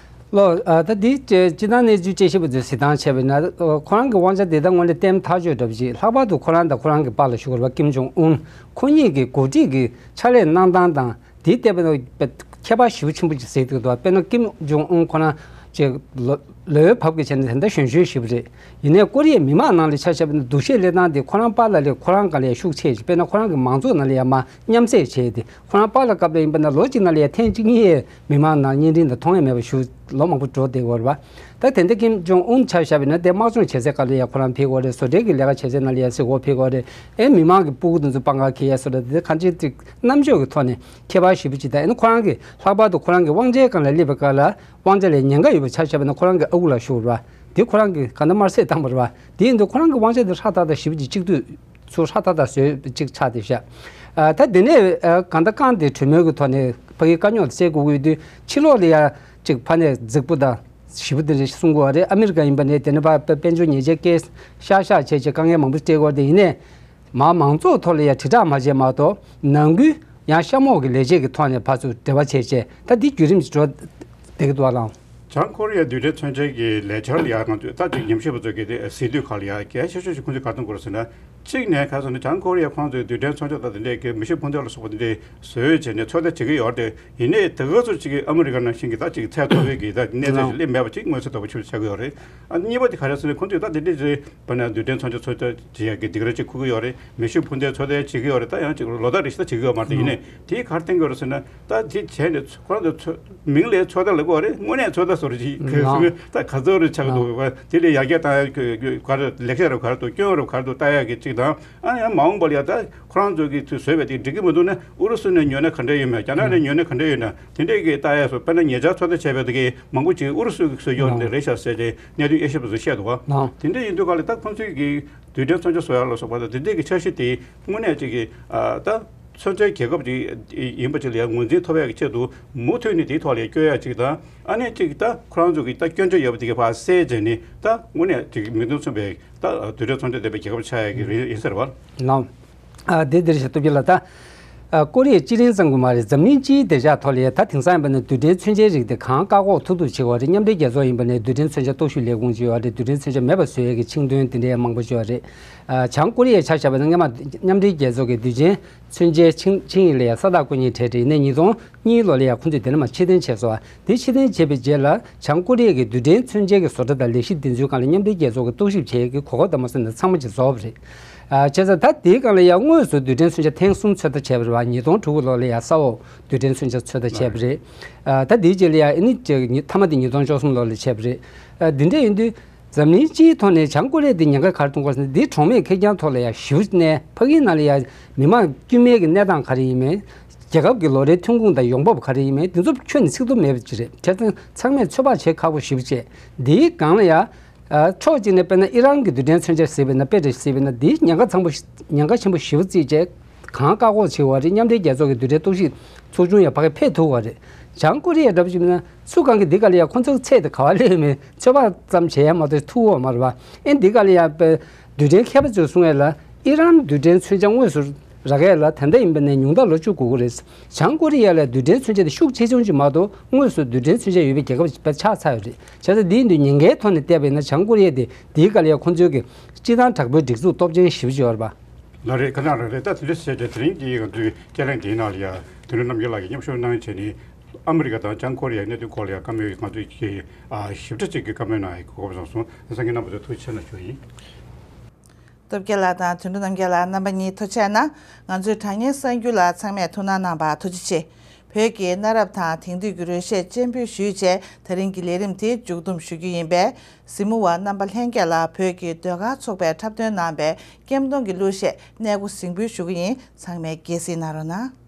ལོ། ཨ་ད་འདི་སྤྱི་སྤྱི་བཏང་གནས་ཚུལ་དཔྱད་ཞིབ་པ་ཚོས་གཟིགས་སྟངས་བྱས་པ་ཡིན་ན། ཨ་ཁོ་རང་གི་དབང་ཆ་དེ་ད་དངོས་གནས་བརྟན་ཐག་ཆོད་འདྲ་པོ་ཅིག་ལྷག་པར་དུ་ཁོ་རང་དང་ཁོ་རང་གི་པཱ་ལགས་ཞུ་དགོས་རེད་པ། ཀིམ་ཇོང་ཨུན་ཁོ་གཉིས་ཀྱི་འགོ་ཁྲིད་ཀྱི་ཕྱག་ལས་གནང་སྟངས་དང་དེའི་སྟེང་ནས་ཁྱད་པར་ཞེ་པོ་ཆེན་པོ་ཅིག་གཟིགས་འདུག་དཔེར་ན་ཀིམ་ཇོང་ཨུན་ཁོ་རང་ཅིག་ལོ་ལོ་བབ་ཀྱི་བྱས་ན་དེ་འདྲ་གཞོན་གཞོན་ཞེ་པོ་རེད། ཡིན་ནའི་ཀོ་རི་ཡའི་མི་མང་ནང་ལ་ཆ་བཞག་པ་ཡིན་ན་འདུ་ཤེས་སླེབས་སྟངས་དེ་ཁོ་རང་པཱ་ལགས་ལས་ཁོ་རང་སྒང་ལ་ཡ་ཤུགས་ཆེ་ཞིང་། དཔེར་ན་ཁོ་རང་གི་མང་ཚོགས་ནང་ལ་ཡ་མར་མཉམ་བསྲེས་བྱས་ཏེ། ཁོ་རང་པཱ་ལགས་སྐབས་ལ་ཡིན་པ་ན་ལོ་གཅིག་ནང་ལ་ཡ་ཐེངས་གཅིག་གཉིས་མི་མང་ནང་བརྙན་འཕྲིན་དང་མཐོང་ཡ་མེད་པ་ཞུ་ལོ་མང་པོ་འགྲོ་བསྡད་ཡོད་རེད་པ། ད་དེ་འདྲ་ཀིམ་ཇོང་ཨུན་ཆ་བཞག་པ་ཡིན་ན་དེ་དམག་སྦྱོང་བྱེད་སའི་སྐབས་ལ་ཡ་ཁོ་རང་ཕེབས་ཀྱི་ཡོད་རེད། བཟོ་གྲྭའི་གི་ལས་ཀ་བྱེད་སའི་ནང་ལ་ཡ་སེ་ཁོ་ཕེབས་ཀྱི་ཡོད་རེད། ཨེ་མི་མང་གི་སྤུ་གུ་དེ་ཚོ་སྤང་ཁ་འཁེལ་ཡ་བཟོ་འདྲ་དེ་གང་ཅི་ཅིག་རྣམ་དཔྱོད་ཀྱི་ཐོག་ནས་ཁྱད་པར་ཞེ་པོ་ཅིག་དང་། ཨེ་ནི་ཁོ་རང་གི་ལྷག་པར་དུ་ཁོ་རང་གི་དབང་ཆའི་སྒང་ལ་སླེབས་པའི་སྐབས་ལ་དབང་ཆ་ལ་ཉེན་ཁ་ཡོད་པ་ཆ་བཞག་པ་ཡིན་ན་ཁོ་རང་གི་ཨ་ཁུ་ལགས་ཞུ་དགོས་རེད་པ། དེ་ཁོ་རང་གི་གང་ལྟར་དམར་བསད་བཏང་བ་རེད་པ། དེ་ཡིན་དུས་ཁོ་རང་གི་དབང་ཆ་དེ་ཧྲག་ཐག་ཐག་ཞེ་པོ་ཅིག་གཅིག་སྡུད་ཚུར་ཧྲག་ཐག་ཐག་བཟོས་ཅིག་ཆགས་བསྡད་ཤག་ཨ་ད་དེ་ནས་ཨ་གང་ལྟར་བསྐངས་ཏེ་གྲོས་མོལ་གྱི་ཐོག་ནས་ཕ་གིའི་དཀའ་རྙོག་དེ་སེལ་དགོས་ཀྱི་ཡོད་དུས་ཕྱི་ལོགས་ལ་ཡ་ཅིག་ཕ་ནས་རྫིག་པོ་དང་ཞེ་པོ་དེ་འདྲ་གསུང་གི་ཡོད་རེད། ཨ་མི་རི་ཀ་ཡིན་པ་ནས་དེ་ནས་ཕར་དཔལ་འབྱོར་ཉེས་ཆད་བཀལ་ཤག་ཤག་བྱས་བྱས་དཀའ་ངལ་མང་པོ་སྤྲད་ཀྱི་ཡོད་རེད། ཡིན་ནའི་མར་མང་ཚོགས་ཐོག་ལ་ཡ་དྲིལ་བསྒྲགས་མ་བྱས་མ་གཏོགས་ནང་ཁུལ་ཡང་གཤམ་འོག་གི་ལས་བྱེད་ཀྱི་ཐོག་ནས་ཕར་ཚུར་འབྲེལ་བ་བྱས་བྱས་ད་འདི་བརྒྱུད་རིམ་ཞིག་འགྲོ་བསྡད་ཀྱི་འདུག་པ་ལགས། བྱང་ཀོ་རི་ཡའི་རྡུལ་ཕྲན་མཚོན་ཆའི་གི་ལས་འཆར་ལ་ཡང་ང་ཚོས་ད་ཅིག་ཉམས་ཞིབ་པ་ཚོས་གི་དེ་གཟིགས་དུས་ཁག་ལ་ཡང་གལ་ཆེ་ཤོས་ཤིག་ཁོང་ཚོས་ག་རེ་གཏོང་དགོས་རེད་ཟེར་ན། གཅིག་ནས་ག་རེ་ཟེར་ན་བྱང་ཀོ་རི་ཡ་ཁོང་ཚོས་རྡུལ་ཕྲན་མཚོན་ཆ་དང་དེ་འདྲས་ཀྱི་མེ་ཤུགས་འཕུར་མདེལ་ལ་སོགས་པ་དེ་འདྲས་བཟོས་བྱས་ནས་ཚོད་ལྟ་བྱེད་ཀྱི་ཡོད་རེད། ཡིན་ནའི་དེ་ག་ཚོད་ཅིག་གིས་ཨ་མི་རི་ཀ་ནང་བཞིན་གྱི་ད་ཅིག་ཚད་མཐོ་བའི་གི་ད་གནས་ཚད་ཅིག་སླེབས་མེད་པ་ཅིག་མངོན་གསལ་དོད་པོ་ཞིག་ཆགས་ཀྱི་ཡོད་རེད། ཨ་གཉིས་པ་དེ་ག་རེ་ཟེར་ན་ཁོང་ཚོས་ད་དེ་འདྲས་ཀྱི་བར་ན་རྡུལ་ཕྲན་མཚོན་ཆ་ཚོད་ལྟ་བྱེད་ཡག་གི་སྡིགས་ར་ཅིག་ཁུར་གྱི་ཡོད་རེད། མེ་ཤུགས་འཕུར་མདེལ་ཚོད་ལྟ་བྱེད་ཀྱི་ཡོད་རེད། ད་ཡང་ཅིག་ལོ་ལྟར་རེ་བཞིན་ད་བྱེད་ཀྱི་ཡོད་མ་རེད། ཡིན་ནའི་དེས་ག་རེ་བསྟན་གྱི་ཡོད་རེད་ཟེར་ན། ད་དེ་བྱས་ནས་ཁོ་རང་ཚོ་ཚོད་མིང་ལ་ཚོད་ལྟ་ལབ་ཀྱི་ཡོད་རེད། དངོས་གནས་ཚོད་ལྟ་བཟོ་རེད་ཅིག་གལ་སྲིད་ད་ག་ཚོད་རེ་ཆགས་འདུག་བ་དེ་ལས་ཡར་རྒྱས་བཏང་ཡག་གི་ག་རེ་ལེགས་ཆ་རེ་ག་རེ་འདུག་སྐྱོན་རེ་ག་རེ་འདུག་ལྟ་ཡག་གི་ཅིག་དང་། ཨ་ཡང་མ་འོངས་པ་ལ་ཡ་ད་ཁོ་རང་ཚོ་གིས་ཚུར་བཟོས་པའི་དེ་འགྲིག་གི་མི་འདུག་ན་ཨུ་རུ་སུ་ནས་ཉོས་ན་ག་འདྲ་ཡོད་མེད། རྒྱ་ནག་ནས་ཉོས་ན་ག་འདྲ་ཡོད་ན་དེ་འདྲས་ཀྱི་ལྟ་ཡག་སོགས། དཔེར་ན་ཉེ་ཆར་ཚོད་ལྟ་བྱས་པའི་དེ་གའི་མང་པོ་ཅིག་ཨུ་རུ་སུ་གིས་བཟོས་ཀྱི་ཡོད་རེད་རེད་ཤག་ཟེར་ཏེ་གནད་དོན་དབྱེ་ཞིབ་པ་ཚོས་བཤད་འདུག་བ། དེ་འདྲས་ཡིན་དུས་ག་ལ་ད་ཁོང་ཚོས་ཀྱི་རྡུལ་ཕྲན་མཚོན་ཆ་བཟོ་ཡག་ལ་སོགས་པ་དང་དེ་འདྲས་ཀྱི་འཆར་གཞི་དེ་དངོས་གནས་ཅིག་གི་ཨ་ད་མཚོན་ཆའི་རྒྱལ་ཁབ་ཅིག་ཡིན་པ་ཅིག་ལ་ཡང་ངོས་འཛིན་ཐོབ་ཡག་གི་ཆེད་དུ་མུ་མཐུད་ནས་དེའི་ཐོག་ལ་སྐྱོད་ཡག་ཅིག་དང་། ཨ་ནི་ཅིག་ད་ཁོ་རང་ཚོ་གི་ད་སྐྱོན་ཆ་ཡོད་པ་དེ་ག་ཕར་སེལ་བྱས་ནས་ད་དངོས་གནས་ཅིག་མིང་དོན་མཚུངས་པའི་ད་རྡུལ་ཕྲན་མཚོན་ཆ་ལྡན་པའི་རྒྱལ་ཁབ་ཆགས་ཡག་གི་རེད་ཡིན་ཟེར་བ། ལགས། ཨ་དེ་འདིར་ཞེས་སྟོབས་རྒྱལ་ལགས། ད་ཨ་ཀོ་རི་ཡ་སྤྱི་གླིང་ཙམ་གྱི་མ་རེད། འཛམ་གླིང་སྤྱིའི་བདེ་འཇགས་ཐོག་ལ་ཡ་ད་དེང་སང་ཡིན་པ་ནི་རྡུལ་ཕྲན་མཚོན་ཆའི་རིགས་དེ་གང་བཀག་འགོག་ཐུབ་ཐུབ་བྱེད་དགོས་རེད། མཉམ་འབྲེལ་རྒྱལ་ཚོགས་ཡིན་པ་ནས་རྡུལ་ཕྲན་མཚོན་ཆ་གཏོར་བཤིག་ལས་ཁུངས་ཅིག་ཡོད་རེད། རྡུལ་ཕྲན་མཚོན་ཆ་མེད་པ་བཟོ་ཡས་ཀྱི་ཆིངས་དོན་དེ་འདྲའི་མང་པོ་ཅིག་ཡོད་རེད། ཨ་བྱང་ཀོ་རི་ཡའི་ཆ་བཞག་པ་ན་སྔོན་མ་མཉམ་འབྲེལ་རྒྱལ་ཚོགས་ཀྱི་རྡུལ་ཕྲན་མཚོན་ཆའི་ཆིངས་ཆིངས་ཡིག་ལ་ཡང་ས་རྟགས་བཀོད་མཁན་གྲས་རེད། ཡིན་ནའི་ཉིས་སྟོང་གཉིས་ལོ་ལ་ཡང་ཁོང་ཚོས་དེ་ལ་མར་ཕྱིར་འཐེན་བྱས་སོང་བ། དེ་ཕྱིར་འཐེན་བྱས་པའི་རྗེས་ལ་བྱང་ཀོ་རི་ཡ་གིས་རྡུལ་ཕྲན་མཚོན་ཆའི་གི་བཟོ་གྲྭ་དང་ལས་གཞི་འདི་ཚོའི་སྒང་ལ་མཉམ་འབྲེལ་རྒྱལ་ཚོགས་ཀྱིས་རྟོག་ཞིབ་བྱེད་ཡས་ཀྱི་གོ་སྐབས་དང་མ་སོན་ནས་ཚང་མ་ཅིག་རྫོགས་པ་རེད། ཨ་བྱས་ཙང་ད་དེའི་སྒང་ལ་ཡང་དངོས་སུ་རྡུལ་ཕྲན་མཚོན་ཆ་ཐེངས་གསུམ་ཚོད་ལྟ་བྱས་པ་རེད་བ། ཉིས་སྟོང་དྲུག་ལོ་ལ་ཡང་ས་འོག་རྡུལ་ཕྲན་མཚོན་ཆ་ཚོད་ལྟ་བྱས་པ་རེད། ཨ་ད་དེའི་རྗེས་ལ་ཡང་ཨ་ནི་ཅིག་ཉི་མཐའ་མ་དེ་ཉིས་སྟོང་བཅུ་གསུམ་ལོ་ལ་བྱས་པ་རེད། ཨ་འདི་འདྲ་ཡིན་དུས། འཛམ་གླིང་སྤྱིའི་ཐོག་ནས་བྱང་ཀོ་རི་ཡ་འདི་ཉེན་ཁ་ག་རེ་གཏོང་ག་ཟེར་ན། འདི་གྲོགས་མེད་ཁེར་རྐྱང་ཐོག་ལ་ཡང་ཞེ་པོ་གནས། ཕ་གིའི་ནང་ལ་ཡང་མི་མང་དཀྱུས་མའི་གི་གནས་སྟངས་ག་རེ་ཡིན་མིན། རྒྱལ་ཁབ་ཀྱི་ལོ་རེའི་ཐོན་ཁུངས་དང་ཡོང་འབབ་ག་རེ་ཡིན་མིན། འདི་ཚོ་ཁྱོན་ནས་ཚིག་ཐོ་མེད་པ་ཅིག་རེད། བྱས་ཙང་ཚང་མས་ཚོད་དཔག་བྱེད་ཁག་པོ་ཞེ་པོ་བྱས། འདིའི་སྒང་ལ་ཡང་ཕྱོགས་གཅིག་ནས་དཔེར་ན་ཨི་རན་གྱི་རྡུལ་ཕྲན་མཚོན་ཆ་ཟེར་བས་ན། དཔེ་འདྲ་ཟེར་བས་ན། འདི་ཉེན་ཁ་ཚང་པོ་ཉེན་ཁ་ཆེན་པོ་ཞེ་པོ་བརྩིས་བྱས། གང་བཀག་འགོག་བྱེད་དགོས་རེད། མཉམ་འབྲེལ་རྒྱལ་ཚོགས་ཀྱི་རྡུལ་ཕྲན་གཏོར་བཤིག་ཚོགས་ཆུང་ཡང་ཕ་གིར་ཕེབས་ཐུབ་པ་རེད། བྱང་ཀོ་རི་ཡ་འདྲ་པོ་ཞིག་ཡིན་ན་སུ་གང་གིས་འདི་ག་ལ་ཡ་ཁོ་ཚོའི་ཚད་དེ་ག་བ་སླེབས་ཡོད་མེད་ཚོད་དཔག་ཙམ་བྱེད་ཡ་མ་གཏོགས་ཐུབ་ཡོད་མ་རེད་བ། ཨེ་འདི་ག་ལ་ཡ་པའི་རྡུལ་ཕྲན་མཁས་པ་ཚོས་གསུང་ཡ་ལ་ཨི་རན་རྡུལ་ཕྲན་མཚོན་ཆ་དངོས་སུ་རག་ཡ་ལ་ད་ལྟ་ཡིན་པ་ནས་ཉུང་མཐའ་ལོ་བཅུ་འགོར་གི་རེད། བྱང་ཀོ་རི་ཡ་ལ་རྡུལ་ཕྲན་མཚོན་ཆ་དེ་ཤུགས་ཆེ་ཆུང་ཅིག་མ་གཏོགས་དངོས་སུ་རྡུལ་ཕྲན་མཚོན་ཆ་ཡོད་པའི་རྒྱལ་ཁབ་དཔེ་ཆགས་ཚར་ཡོད་རེད། བྱས་ཙང་འདི་ཡིན་དུས་ཉེན་ཁའི་ཐོག་ནས་བལྟས་པ་ཡིན་ན་བྱང་ཀོ་རི་ཡ་དེ་འདིའི་ག་ལ་ཡ་ཁོ་ཚོའི་གི་སྤྱི་བཏང་དྲག་པོའི་སྒྲིག་འཛུགས་སྟོབས་ཆེན་ཞེ་པོ་ཅིག་ཡོད་རེད་པ། ལགས་རེད། ཁ་སང་རང་རེད། ད་དེ་འདྲ་བྱས་ཏེ་དེ་རིང་འདི་ང་ཚོའི་དཔྱད་གླེང་འདིའི་ནང་ལ་ཡང་དོན་གྲུབ་རྣམ་རྒྱལ་ལགས་ཀྱིས་མཉམ་ཞུགས་གནང་བྱས་ནས་ཨ་མི་རི་ཀ་དང་བྱང་ཀོ་རི་ཡའི་གནད་དོན་སྐོར་ལ་ཡང་བཀའ་མོལ་ང་ཚོས་ཀྱི་ཨ་ཞིབ་ཕྲ་ཅིག་གི་བཀའ་མོལ་གནང་ཡག་གི་གོ་སྐབས་བཟང་སོང་། ལྷན་རྒྱས་རྣམ་པ་ཚོ་ཐུགས་རྗེ་ཆེ་གནང་ཞུ་ཡིན། སྟོབས་རྒྱལ་ལགས་དང་དོན་གྲུབ་རྣམ་རྒྱལ་ལགས་རྣམ་པ་གཉིས་ཐུགས་རྗེ་གནང་། ང་ཚོའི་དྲ་བརྙན་གསར་འགྱུར་ལ་ཚང་མས་ཐུགས་སྣང་གནང་བར་ཐུགས་རྗེ་ཆེ། བོད་ཀྱི་གནའ་རབས་དང་དེང་དུས་ཀྱི་རོལ་གཞས་སྤྱན་འབུལ་ཞུས་བྱས། ད་རིང་གི་ལས་རིམ་དེ་མཇུག་བསྡོམས་ཞུ་རྒྱུ་ཡིན་པས། གཟིགས་མོ་བ་རྣམ་པ་ལྷན་རྒྱས་ལ་བོད་ཀྱི་ཟློས་གར་ཚོགས་པས་འཁྲབ་སྟོན་གནང་བའི་སྐྱེམས་སྟོན་གྱི་གླུ་གཞས་གནས་སྒོ་གཟིགས་འབུལ་ཞུ་གི་ཡིན། ཚང་མས་དགྱེས་གཟིགས་གནང་རོགས་གནང་།